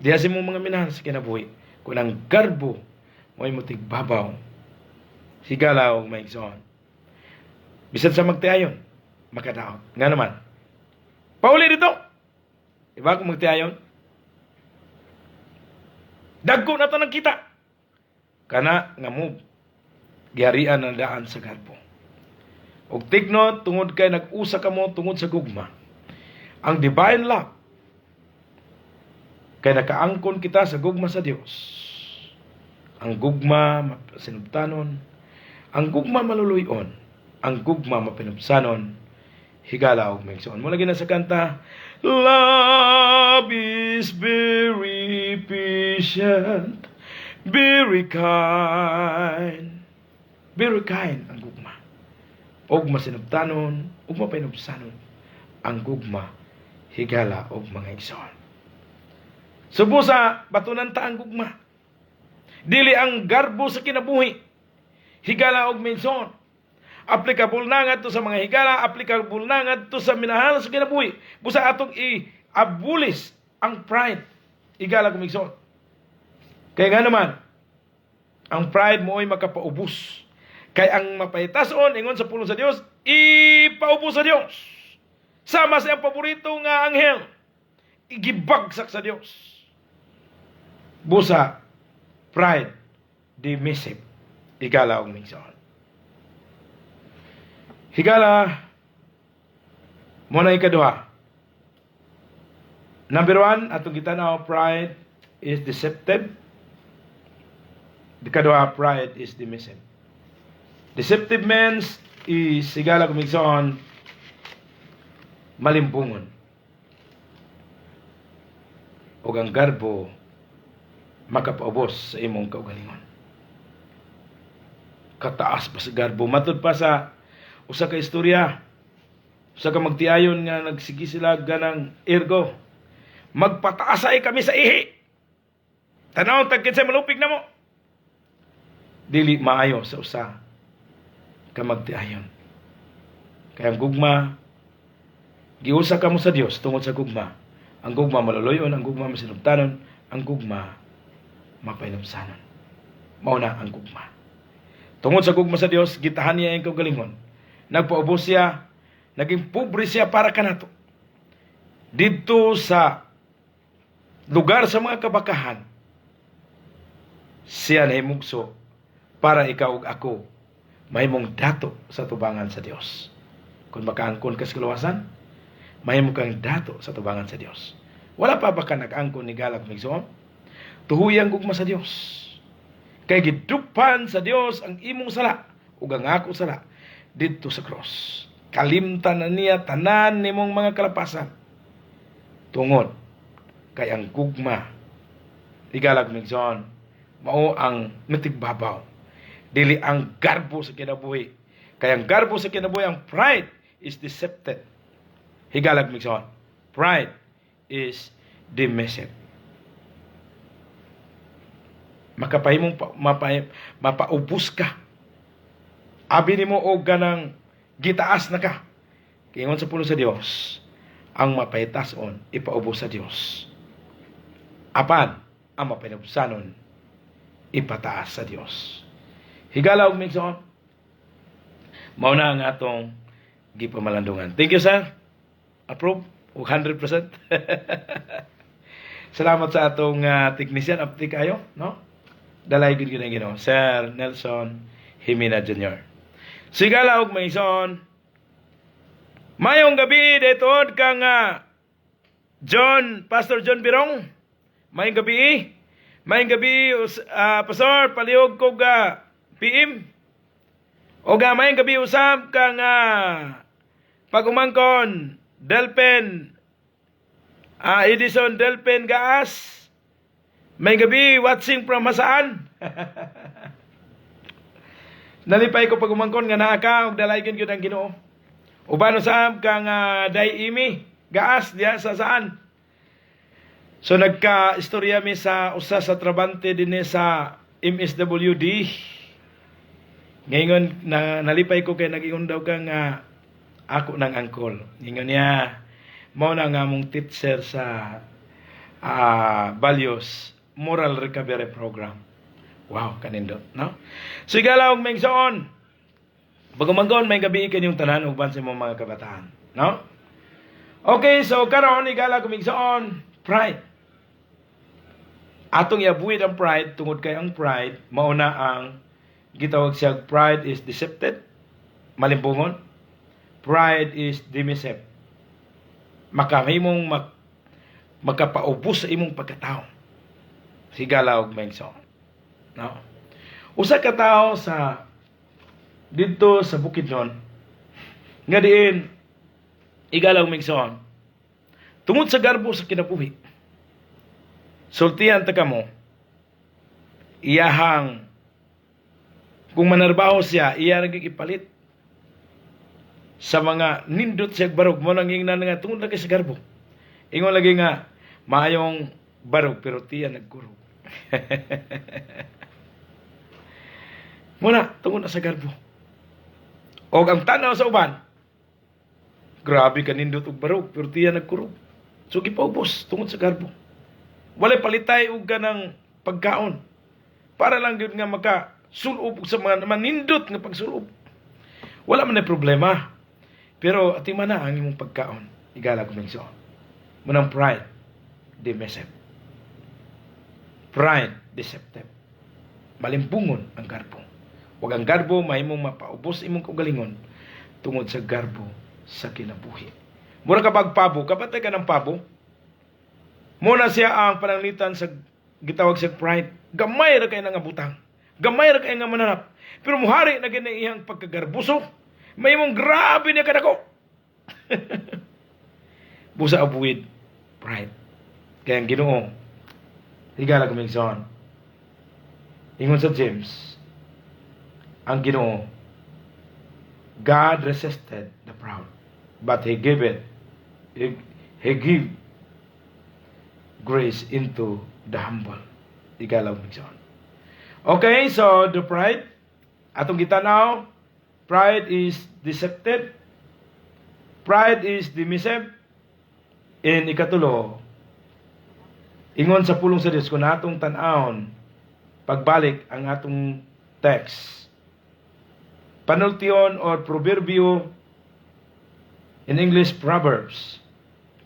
C: diha sa imong mga minahal sa kinabuhi. Kung ang garbo mo ay mutigbabaw, higala og maigsoon, bisan sa magtiayon, makadaot. Nga naman, pauli dito. Iba kung magtiayon, dagko na to ng kita. Kana nga move, giharian ang daan sa garbo. Og take note, tungod kay nag-usa kamo tungod sa gugma. Ang divine love, kay nakaangkon kita sa gugma sa Dios. Ang gugma sinubtanon, ang gugma maluluyon, ang gugma mapinubsanon, higala og maigsoon. Mo lagi na sa kanta, "Love is very patient, very kind." Very kind ang gugma. Og masinubtanon, ug mapinubsanon ang gugma, higala og mga igsoon. Subo sa batunan ta ang gugma. Dili ang garbo sa kinabuhi. Higala og minson. Applicable na ngadto sa mga higala, applicable na ngadto sa minahal sa kinabuhi. Busa atong i-abolish ang pride. Igala, kumigsoon. Kaya nga naman, ang pride mo ay makapaubos. Kay ang mapahitason, ingon sa pulong sa Dios, ipaubos sa Dios. Sama sa iyang paborito nga anghel, igibagsak sa Dios. Busa, pride, dismissive. Igala og minsan. Higala, mao na ikaduha. Number one, atong gitanaw, pride is deceptive. Ikaduha, pride is dismissive. Deceptive means is, higala kumigsoon, malimbungon. O ang garbo makapaubos sa imong kaugalingon. Kataas pa sa garbo. Matud pa sa usa ka istorya, usa ka magtiayon nga nagsigi sila ganang ergo. "Magpataas ay kami sa ihi. Tanaw tag kinsay malupig namo." Dili maayo sa usa ka magtiayon. Kaya ang gugma, giusa kamo sa Dios tungod sa gugma. Ang gugma maluluyon, ang gugma masinubtanon, ang gugma mapahinumsanon. Mao na ang gugma. Tungod sa gugma sa Dios, gitahan niya ang kaugalingon. Nagpaubos siya, naging pobre siya para kanato. Didto sa lugar sa mga kabakahan, siya nahimugso para ikaw ug ako mahimong dato sa tubangan sa Dios. Kung makaangkon ka sa kaluwasan, mahimo kang dato sa tubangan sa Dios. Wala pa ba ka nag-angkon, higala kumigsoon? Tuhuy ang gugma sa Dios. Kay gidupan sa Dios ang imong sala ug ang ako sala didto sa cross. Kalimtan na niya tanan nimong mga kalapasan. Tungod kay ang gugma, higala kumigsoon, mao ang mitigbabaw. Dili ang garbo sa kinabuhi. Kay ang garbo sa kinabuhi, ang pride is deceptive. Higala kumigsoon. Pride is deceptive. Makapahimong pa, mapaubos ka. Abi nimo og ganang gitaas na ka. Ingon sa pulong sa Dios, ang mapahitason ipaubos sa Dios. Apan ang mapahinubsanon ipataas sa Dios. Higala og migsoon. Mao na ang atong gipamalandungan. Thank you, sir. Approve 100%. Salamat sa atong technician apti kayo, no? Dalay gud gyud ang Ginoo. Sir Nelson Jimena Jr. Higala og maison. Mayong gabi daytoon kang John, Pastor John Birong. Mayong gabi. Mayong gabi, Pastor, palihog ko ga PM. O ga mayong gabi usab kang pagumangkon Delpen Edison Delpen Gaas. May gabi, watching from Masaan. Nalipay ko pagumangkon nga naa ka og dalaygon gyud ang Ginoo. Uban usab kang Day Imi Gaas diya sa saan. So nagka-istorya mi sa usa sa trabante dinhi sa MSWD. Ngayon na nalipay ko kay nag-ingon daw ka nga ako ng angkol. Ingon niya, mao na nga mong teacher sa Values Moral Recovery Program. Wow, kanindot, no? So higala og mengsoon. Bagumanggon may gabi kanyong tanan uban sa imong mga kabataan, no? Okay, so karon, higala kumigsoon, pride. Atong iabuhid ang pride tungod kay ang pride mao na ang gitawag siya, pride is decepted, malimbungon. Pride is dismissive. Makahimong makapaubos sa imong pagkatao. Higala og mengsoon. No? Usa ka tawo sa didto sa Bukidnon nga diin, higala og migsoon, tungod sa garbo sa kinabuhi, sultihan ta kamo, iyahang kung manarbaho siya, iya ra gyud ipalit sa mga nindot siya barog. Mo nang ingnan nga tungod lagi sa garbo, ingon lagi nga maayong barog pero tiya nagkurog. Muna tungod na sa garbo. Og ang tanaw sa uban, grabe kanindot og barog, pero tiya nagkurog. So gipaubos tungod sa garbo. Walay palitay og kanang pagkaon. Para lang gyud nga maka sulob sa mga manindot nga pagsulob. Wala man ay problema. Pero atiman na ang imong pagkaon. Higala ko migsoon. Munang pride, demisip. Pride, deceptive. Malimbungon ang garbo. Ug ang garbo mahimong mapaubos imong kaugalingon tungod sa garbo sa kinabuhi. Mura ka pagpabo, kapatay ka ng pabo. Muna siya ang pananglitan sa gitawag sa pride. Gamay ra kay nga butang. Gamay ra kay nga mananap. Pero muhari na gani iyang pagkagarbuso. Mahimong grabe niya kadako. Busa avoid pride. Kaya ang Ginoo, higala kumigsoon. Ingon sa James, ang Ginoo, God resisted the proud, but He give grace into the humble. Higala kumigsoon. Okay, so the pride, atong gitanaw, pride is deceptive, pride is dismissive, in ikatulo, ingon sa pulong sa Dios, kung atong tan-awon, pagbalik ang atong text, Panultion or Proverbio, in English Proverbs,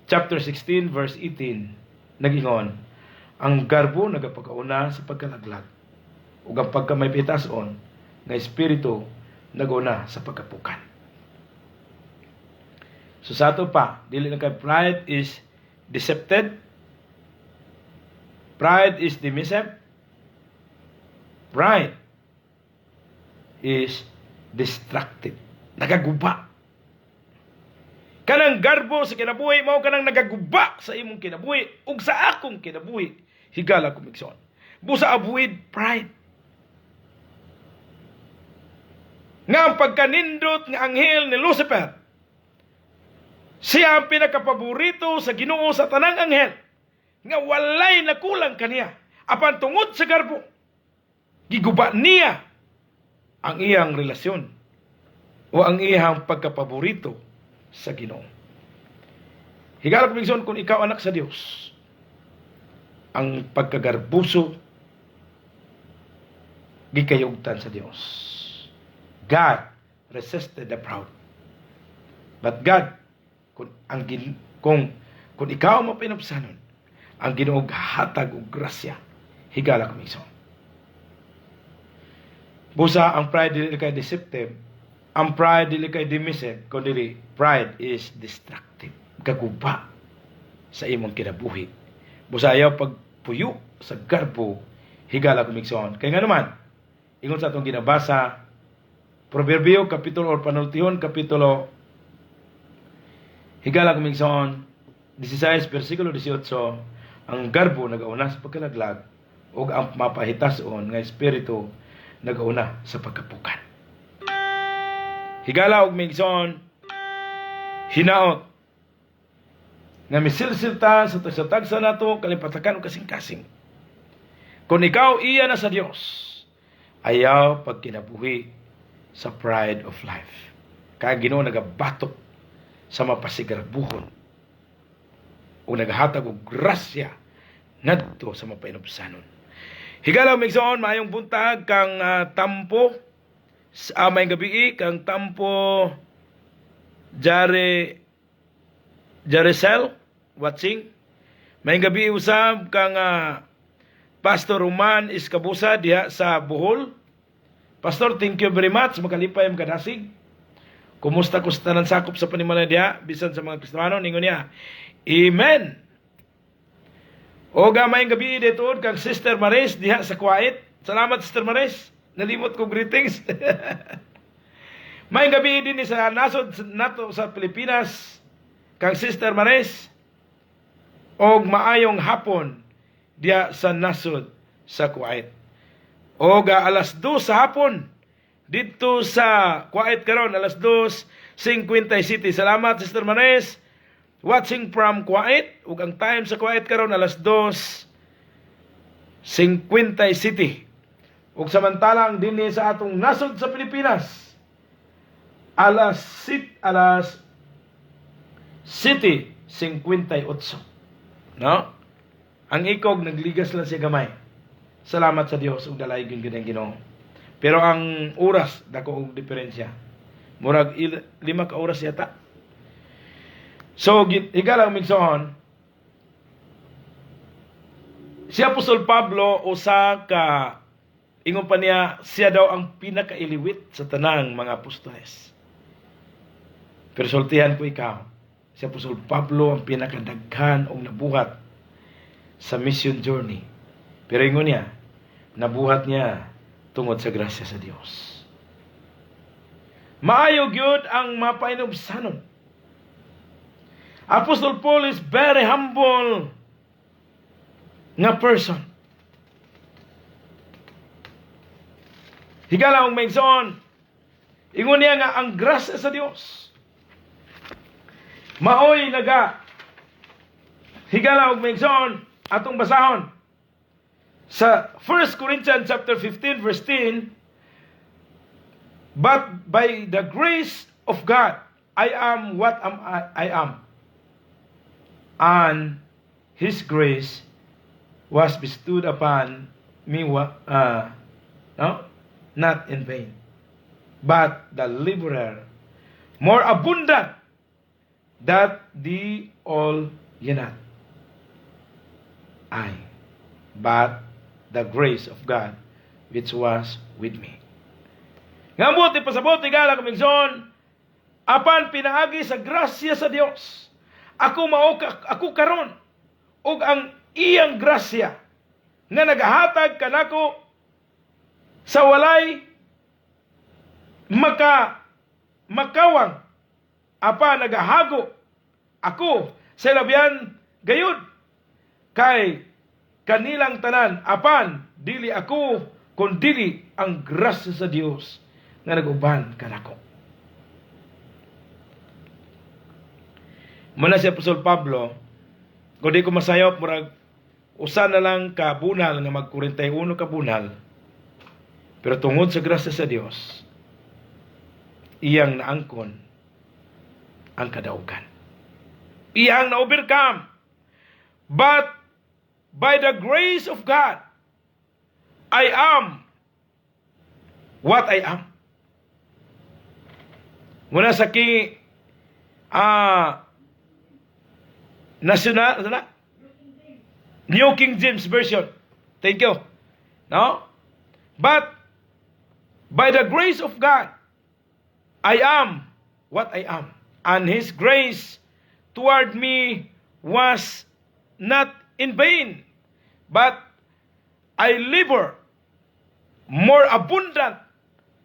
C: chapter 16, verse 18, nagingon, ang garbo nagapakauna sa pagkalaglag, ug ang pagkamaypitason nga espiritu naguna sa pagkapukan. So sa ato pa, dili na kay pride is decepted, pride is dismissive, pride is destructive. Nagaguba. Kanang garbo sa kinabuhi mao kanang nagaguba sa imong kinabuhi ug sa akong kinabuhi. Higala kumigsoon. Busa avoid pride. Nga ang pagkanindot nga anghel ni Lucifer, siya ang pinakapaborito sa Ginoo sa tanang anghel, nga walay nakulang kaniya. Apan tungod sa garbo, giguba niya ang iyang relasyon o ang iyang pagkapaborito sa Ginoo. Higala kumigsoon, kung ikaw anak sa Dios, ang pagkagarbuso gikayugtan sa Dios. God resisted the proud. But God, kung ikaw mapinapsanon, ang Ginoo hatag og grasya. Higala kumigsoon. Busa ang pride dili kay deceptive, ang pride dili kay dismissive, kundi pride is destructive. Gaguba sa imong kinabuhi. Busa ayaw pagpuyo sa garbo, higala kumigsoon. Kaya nga naman, ingon sa atong ginabasa, Proverbio kapitulo or Panultihon kapitulo, higala kumigsoon, 16 versikulo 18, ang garbo nagauna sa pagkalaglag ug ang mapahitason nga espiritu nagauna sa pagkapukan. Higala og migsoon, hinaot nga misilsil ta sa tagsa-tagsa nato kalimpatakan og kasing-kasing. Kung ikaw iya na sa Dios, ayaw pagkinabuhi sa pride of life. Kaya Ginoo nagabatok sa mapasigarbuhon o naghatag og grasya ngadto sa mapainubsanon. Higala migsoon, maayong buntag kang Tampo sa may gabi kang Tampo Jare Jaresel watching. May gabi usab kang Pastor Roman Iskabusa diha sa Bohol. Pastor, thank you very much. Makalipay ang kadasig. Kumusta ko sa tanan sakop sa panimalay diha bisan sa mga Kristiyano ningon niya. Amen. O maayong gabi dito kang Sister Maris diha sa Kuwait. Salamat, Sister Maris. Nalimot ko greetings. Maayong gabi din sa nasod nato sa Pilipinas kang Sister Maris. Og maayong hapon diha sa nasod sa Kuwait. Og alas 2 sa hapon dito sa Kuwait karon, alas 2:57. Salamat, Sister Maris. Watching from Kuwait, ug ang time sa Kuwait karon alas 2:57. Ug samantalang dinhi sa atong nasod sa Pilipinas, Alas 7:58. No? Ang ikog nagligas lang siya gamay. Salamat sa Dios ug dalaygon gyud ang Ginoo. Pero ang oras dako og diferensya. Murag 5 ka oras yata. So higala, migsoon, si Apostol Pablo usa ka, ingon pa niya, siya daw ang pinakailiwit sa tanang mga apostoles. Pero sultihan ko ikaw, si Apostol Pablo ang pinakadaghan og nabuhat sa mission journey. Pero ingon niya, nabuhat niya tungod sa grasya sa Dios. Maayo gyud ang mapainubsanon. Apostle Paul is very humble nga person. Higala ang maigsoon. Ingon niya nga ang grasya sa Dios maoy naga. Higala og maigsoon, atong basahon sa 1 Corinthians chapter 15 verse 10: "But by the grace of God I am what am I am, and His grace was bestowed upon me no, not in vain, but the laborer more abundant that the all ye, not I, but the grace of God which was with me." Nga buot ipasabot, higala kamigsoon, apan pinaagi sa grasya sa Dios, ako mao ako karon, ug ang iyang grasya nga nagahatag kanako sa walay makawang, apan nagahago ako sa labihan gayud kay kanilang tanan, apan dili ako kun dili ang grasya sa Dios nga naguban kanako. Muna si Apostol Pablo, kung di ko masayop, murag usa na lang ka bunal nga mag 41 ka bunal. Pero tungod sa grasya sa Dios, iyang naangkon ang kadaugan. Iyang na-overcome. "But by the grace of God, I am what I am." Muna sa King National, ano na? New King James Version. Thank you. No? "But by the grace of God, I am what I am. And His grace toward me was not in vain, but I labor more abundant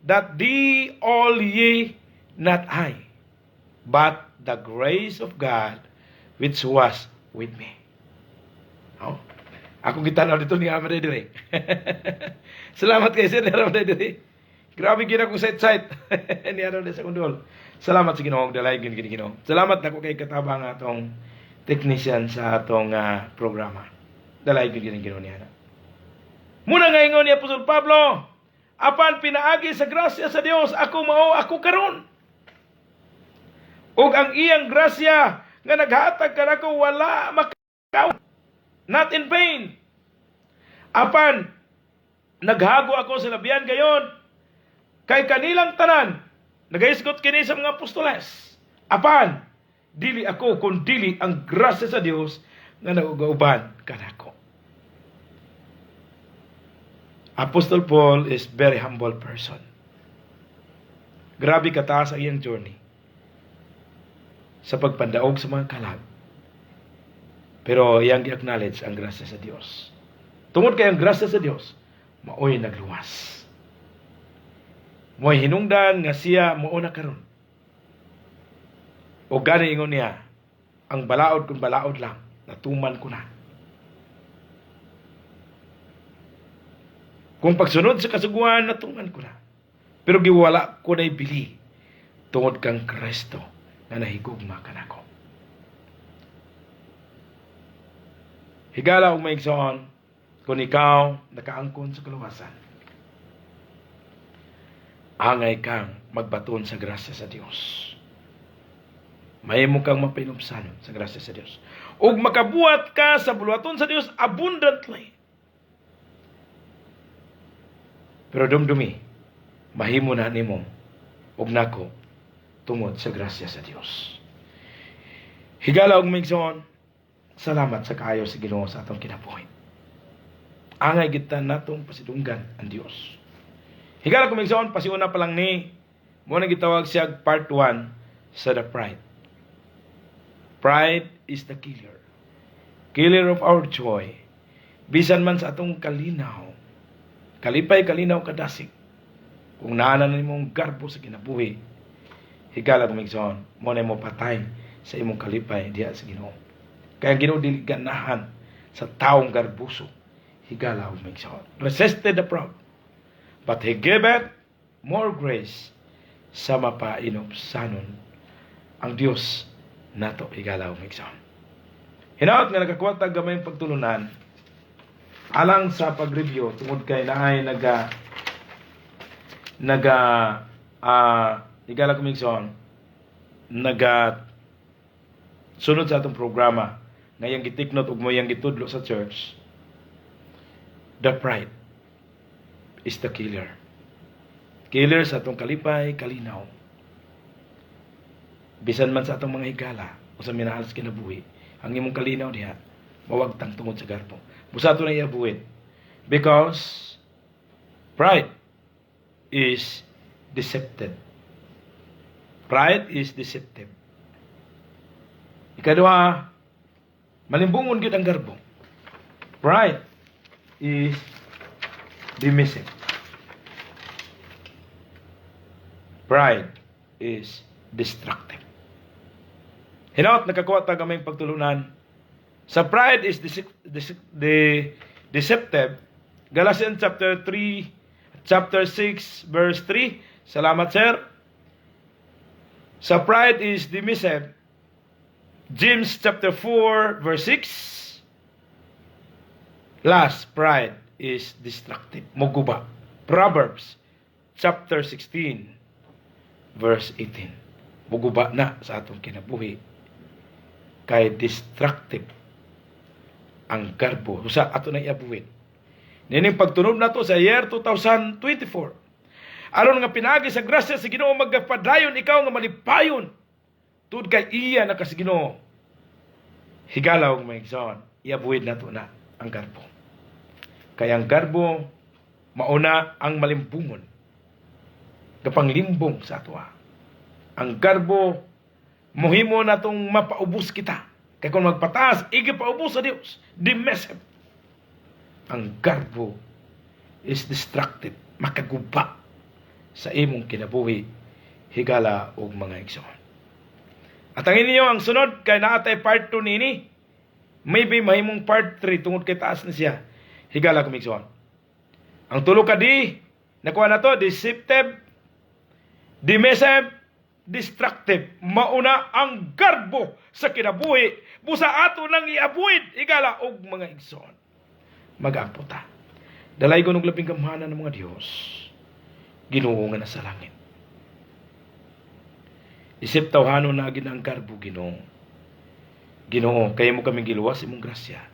C: that the all ye, not I, but the grace of God which was with me." Oh. Ako gitanaw dito ni Amare dire. Salamat kay Sir ni Amare dire. Grabe gid akong site-site ni Amare sa kundol. Salamat sa Ginoo, dalay gid Ginoo. Salamat nako kay katabang atong technician sa atong programa. Dalay gid Ginoo niya. Muna nga ingon ni Apostol Pablo, apan pinaagi sa grasya sa Dios, ako mao ako karon. Ug ang iyang grasya nga naghatag kanako wala makaw, not in vain. Apan naghago ako sa labihan gayon kay kanilang tanan, nagaisgot kini sa mga apostoles. Apan dili ako kun dili ang grasya sa Dios nga nagauban kanako. Apostle Paul is very humble person. Grabe kataas ang iyang journey sa pagpandaog sa mga kalag. Pero iyang gi-acknowledge ang grasya sa Dios. Tungod kay ang grasya sa Dios, maoy nagluwas. Mo'y hinungdan nga siya mao na karon. O gani ingon niya, ang balaod kung balaod lang, natuman ko na. Kung pagsunod sa kasuguan, natuman ko na. Pero giwala ko na'y bili tungod kang Kristo na nahigugma kanako. Higala og maigsoon, kung ikaw nakaangkon sa kaluwasan, Angay kang magbaton sa grasya sa Dios. Mahimo kang mapahinubsanon sa grasya sa Dios. Ug makabuhat ka sa buluhaton sa Dios abundantly. Pero dumdumi, mahimo na nimo ug nako tungod sa grasya sa Dios. Higala og migsoon, salamat sa kaayo sa Ginoo sa atong kinabuhi. Angay kita natong pasidunggan ang Dios. Higala kong migsoon, pasiuna pa lang ni mo na gitawag siya part 1 sa the pride. Pride is the killer. Killer of our joy. Bisan man sa atong kalinaw, kalipay, kalinaw, kadasig. Kung naa na nimong garbo sa kinabuhi, higala kong migsoon, mo na mo patay sa imong kalipay diha sa Ginoo. Kaya ang Ginoo dili ganahan sa taong garbuso. Higala og migsoon. Resisted the proud, but He giveth more grace sa mapainubsanon ang Dios nato, higala og migsoon. Hinaot nga nakakuha tag gamay pagtulunan alang sa pag-review tungod kay naay naga naga higala kong migsoon, naga sunod sa atong programa nga iyang gitiknot ug mo iyang gitudlo sa church. The pride is the killer. Killer sa atong kalipay, kalinaw. Bisan man sa atong mga higala o sa minahal sa kinabuhi, ang imong kalinaw diha, mawagtang tungod sa garbo. Busa ato na iabuhit. Because pride is deceptive. Pride is deceptive. Ikaduha, malimbungon gyud ang garbo. Pride is dismissive. Pride is destructive. Hinaot nakakuha ta gamay pagtulunan. Sa pride is deceptive. Galatians chapter 3, chapter 6, verse 3. Salamat, sir. Sa pride is dismissive. James chapter 4, verse 6. Last, pride is destructive. Muguba. Proverbs chapter 16, verse 18. Muguba na sa atong kinabuhi. Kay destructive ang garbo. Usa ato na iabuhit. Nining pagtunob nato sa year 2024. Aron nga pinaagi sa grasya sa Ginoo magapadayon ikaw nga malipayon. Tud kay iya na ka sa Ginoo. Higala og maigsoon, iabuhit nato na ang garbo. Kay ang garbo mauna ang malimbungon. Kapanglimbong sa atoa. Ang garbo mohimo natong mapaubos kita. Kay kung magpataas, igi paubos sa Dios. Dismissive. Ang garbo is destructive, makaguba sa imong kinabuhi, higala og mga igsoon. At ang inyo ang sunod kay naa tay part 2 nini. Maybe mahimong part 3 tungod kay taas na siya. Higala kong igsoon. Ang tulo ka di nakuha na to: deceptive, dismissive, destructive. Mauna ang garbo sa kinabuhi. Busa ato nang iabuhit, higala og mga igsoon. Mag-ampo ta. Dalaygon og labing gamhanan ng mga Dios. Ginoo nga nasa langit. Isip tawhano na agin ang garbo, Ginoo. Ginoo, kay mo kami giluwas imong grasya.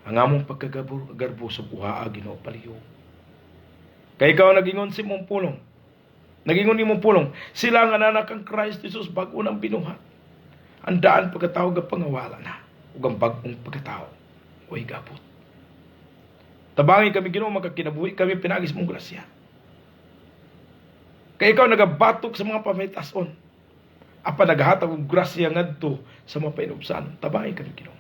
C: Ang among pagkagarbo sa buhaa, Ginoo, palihog. Kay ikaw nagingon sa imong pulong. Nagingon imong pulong, sila nga naa kang Christ Jesus bag-o nang binuhat. Ang daan pagkatao pangawala na ug ang bag-ong pagkatao way gabot. Tabangi kami, Ginoo, makakinabuhi kami pinaagi sa imong grasya. Kay ikaw nagabatok sa mga pamitason. Apan nagahatag og grasya ngadto sa mga painubsan. Tabangi kami, Ginoo.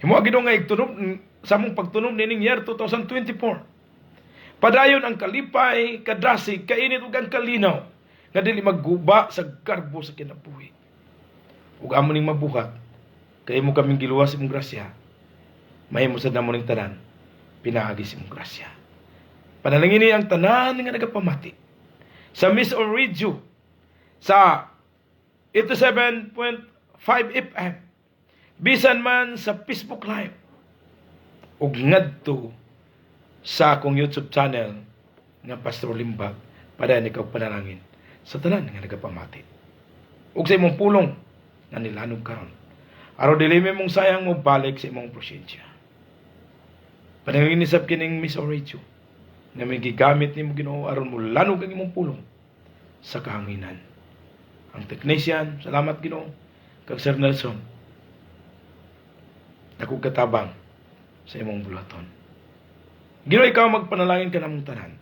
C: Himo Ginoo nga igtunob sa among pagtunob nining year 2024. Padayon ang kalipay, kadasig, kainit ug ang kalinaw nga dili magguba sa garbo sa kinabuhi. Ug amo ning mabuhat kay imo kaming giluwas imong grasya. Mahimo sad namo ning tanan pinaagi sa imong grasya. Panalangin ni ang tanan nga nagapamati sa Miss or Radio sa 87.5 FM, bisan man sa Facebook Live ug ngadto sa akong YouTube channel. Nga Pastor Limbag, padayon ikaw panalangin sa tanan nga nagapamati ug sa imong pulong nga nilanog karon, aron dili mong sayang mo balik sa imong presensya. Panalangin sab kining Miss Radio nga may gigamit nimo, Ginoo, aron mo lanog ang imong pulong sa kahanginan. Ang technician, salamat, Ginoo, kag Sir Nelson. Dako katabang sa imong buluhaton. Ginoo, ikaw magpanalangin ka namong tanan.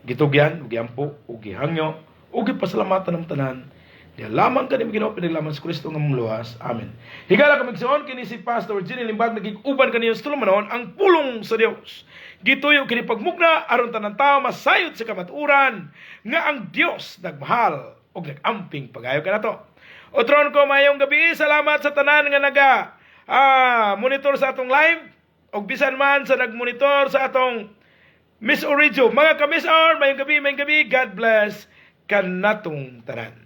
C: Gitugyan, ug giampo, ug gihangyo, ug gipasalamatan ng tanan. Diha lamang kanimo, Ginoo, pinaglaman sa Kristo nga among luwas. Amen. Higala kamigsoon, kini si Pastor Jenny Limbag nagig-uban kaniyo sa tulumanon ang pulong sa Dios. Gituyo kini pagmugna aron tanan tao masayod sa kamatuoran nga ang Dios nagmahal ug nag-amping pagayo kanato. Otron ko mayong gabi, salamat sa tanan nga naga monitor sa atong live ug bisan man sa nagmonitor sa atong Miss Orijo. Mga ka-Miss R, mayong gabi, mayong gabi. God bless kanatong tanan.